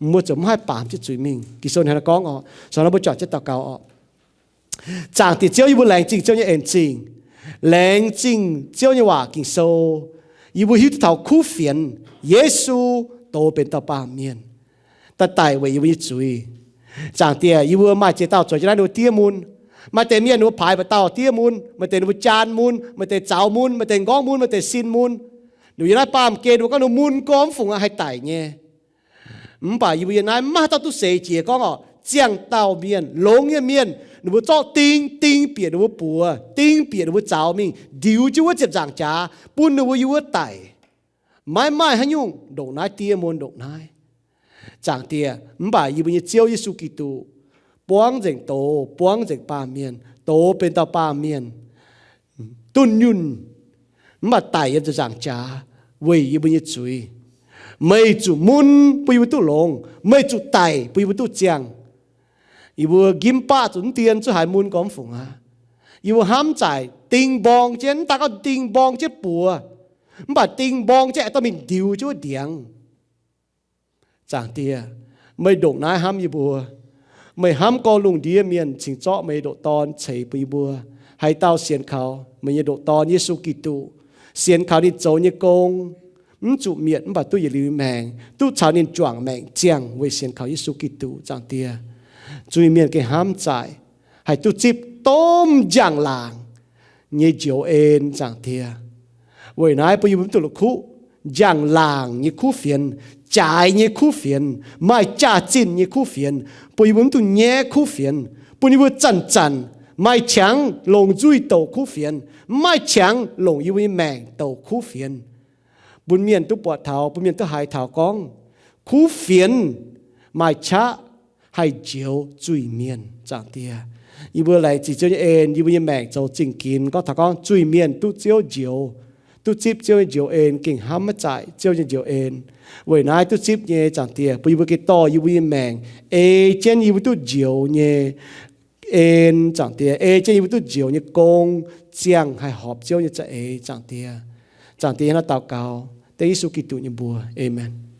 Mbuo ziouc mv haih baamz jienv zuiz mingh. Ging-Sou hnangv naaiv gorngv orqc. Sou nor mbuo juangc jienv daux gaux orqc. Zaangc Diex Ziouv, yie mbuo laengz zingh Ziouv nyei en zingh, laengz zingh Ziouv nyei waac Ging-Sou. Yie mbuo hiuv duqv taux kuv fienx, Yesu doz benx dauh baamh mienh, daaih daic weic yie mbuo nyei zuiz. Zaangc Diex, yie mbuo maaih ziex dauh zueiz jienv naaiv ninh mbuo diev mun. Maaih deix mienh ninh mbuo paaix mba'dauh diev mun, maaih deix ninh mbuo jaan mun, maaih deix zaux mun, maaih deix nqorngv mun, maaih deix sin mun. Ninh mbuo yiem naaiv baamh gen ninh mbuo gorngv ninh mun gormx fungc aqv haih daic nyei. Mv baac yie mbuo yiem naaiv maiv maaih dauh duqv seix jiex gorngv orqc, ziangh dauh mienh, longx nyei mienh, ninh mbuo zorqv ding, ding bieqc ninh mbuo buoz, ding bieqc ninh mbuo zaux mingh ndiux jienv wuov ziepc nzaangc jaax bun ninh mbuo yiem wuov daic. Maiv maaih haaix nyungc ndongc naaiv diev mun ndongc naaiv. Zaangc Diex, mv baac yie mbuo nyei Ziouv Yesu Giduc buangv nzengc doz, buangv nzengc baamh mienh, doz benx dauh baamh mienh, dunh yunh, mv baac daic yiem ziepc nzaangc jaax weic yie mbuo nyei zuiz. Meih zuqc mun bun yie mbuo duqv longx, meih zuqc daic bun yie mbuo duqv ziangh. Yie mbuo njimv baqv zuqc mv dien zuqc haiz mun gormx fungc aqv. Yie mbuo hnamv zaaic ding mborng jienv, mv daaih gorngv ding mborng jienv buoz, mv baac ding mborng jienv aengx dorh mingh ndiux jienv wuov ndiangx. Zaangc Diex, meih ndongc naaiv hnamv yie mbuo. Meih hnamv gorngv lungh ndiev mienh cingx zorqv meih nyei ndoqc Dorn ceix bun yie mbuo. Haaix dauh sienx kaux meih nyei ndoqc Dorn, Yesu Giduc, sienx kaux ninh zoux nyei gong, mv zuqc mietc mv baac duqv yietc liuz nyei maengc, duqv caux ninh juangc maengc ziangh weic sienx kaux Yesu Giduc. Zaangc Diex, zuiz-mienh gengh hnamv zaaic haih duqv zipv domh njang-laangc nyei njoux en. Zaangc Diex, weic naaiv bun yie mbuo mv duqv la'kuqv njang-laangc nyei kuv fienx, jaaix nyei kuv fienx, maaih jaax-zinh nyei kuv fienx, bun yie mbuo mv duqv nyaiv kuv fienx, bun yie mbuo zanc-zanc maaih qangx longc nzuih douc kuv fienx, mv maaih qangx longc yie mbuo nyei maengc douc kuv fienx. Bun mienh duqv buatc taux, bun mienh duqv haiz taux gorngv kuv fienx maaih qaqv haih njoux zuiz-mienh. Zaangc Diex, yie mbuo laengz zingh Ziouv nyei en, yie mbuo nyei maengc zoux zingh ginx gorngv taux gorngv zuiz-mienh duqv Ziouv njoux, duqv zipv Ziouv nyei njoux en gengh hnamv maiv zaaic Ziouv nyei njoux en. Weic naaiv duqv zipv nyei, Zaangc Diex, bun yie mbuo gengh dorh yie mbuo nyei maengc ei jienv yie mbuo duqv njoux nyei en. Zaangc Diex, ei jienv yie mbuo duqv njoux nyei gong ziangh haih horpc Ziouv nyei za'eix. Zaangc Diex, Zaangc Diex, naaiv daux gaux dengv Yesu Giduc nyei mbuox, aamen.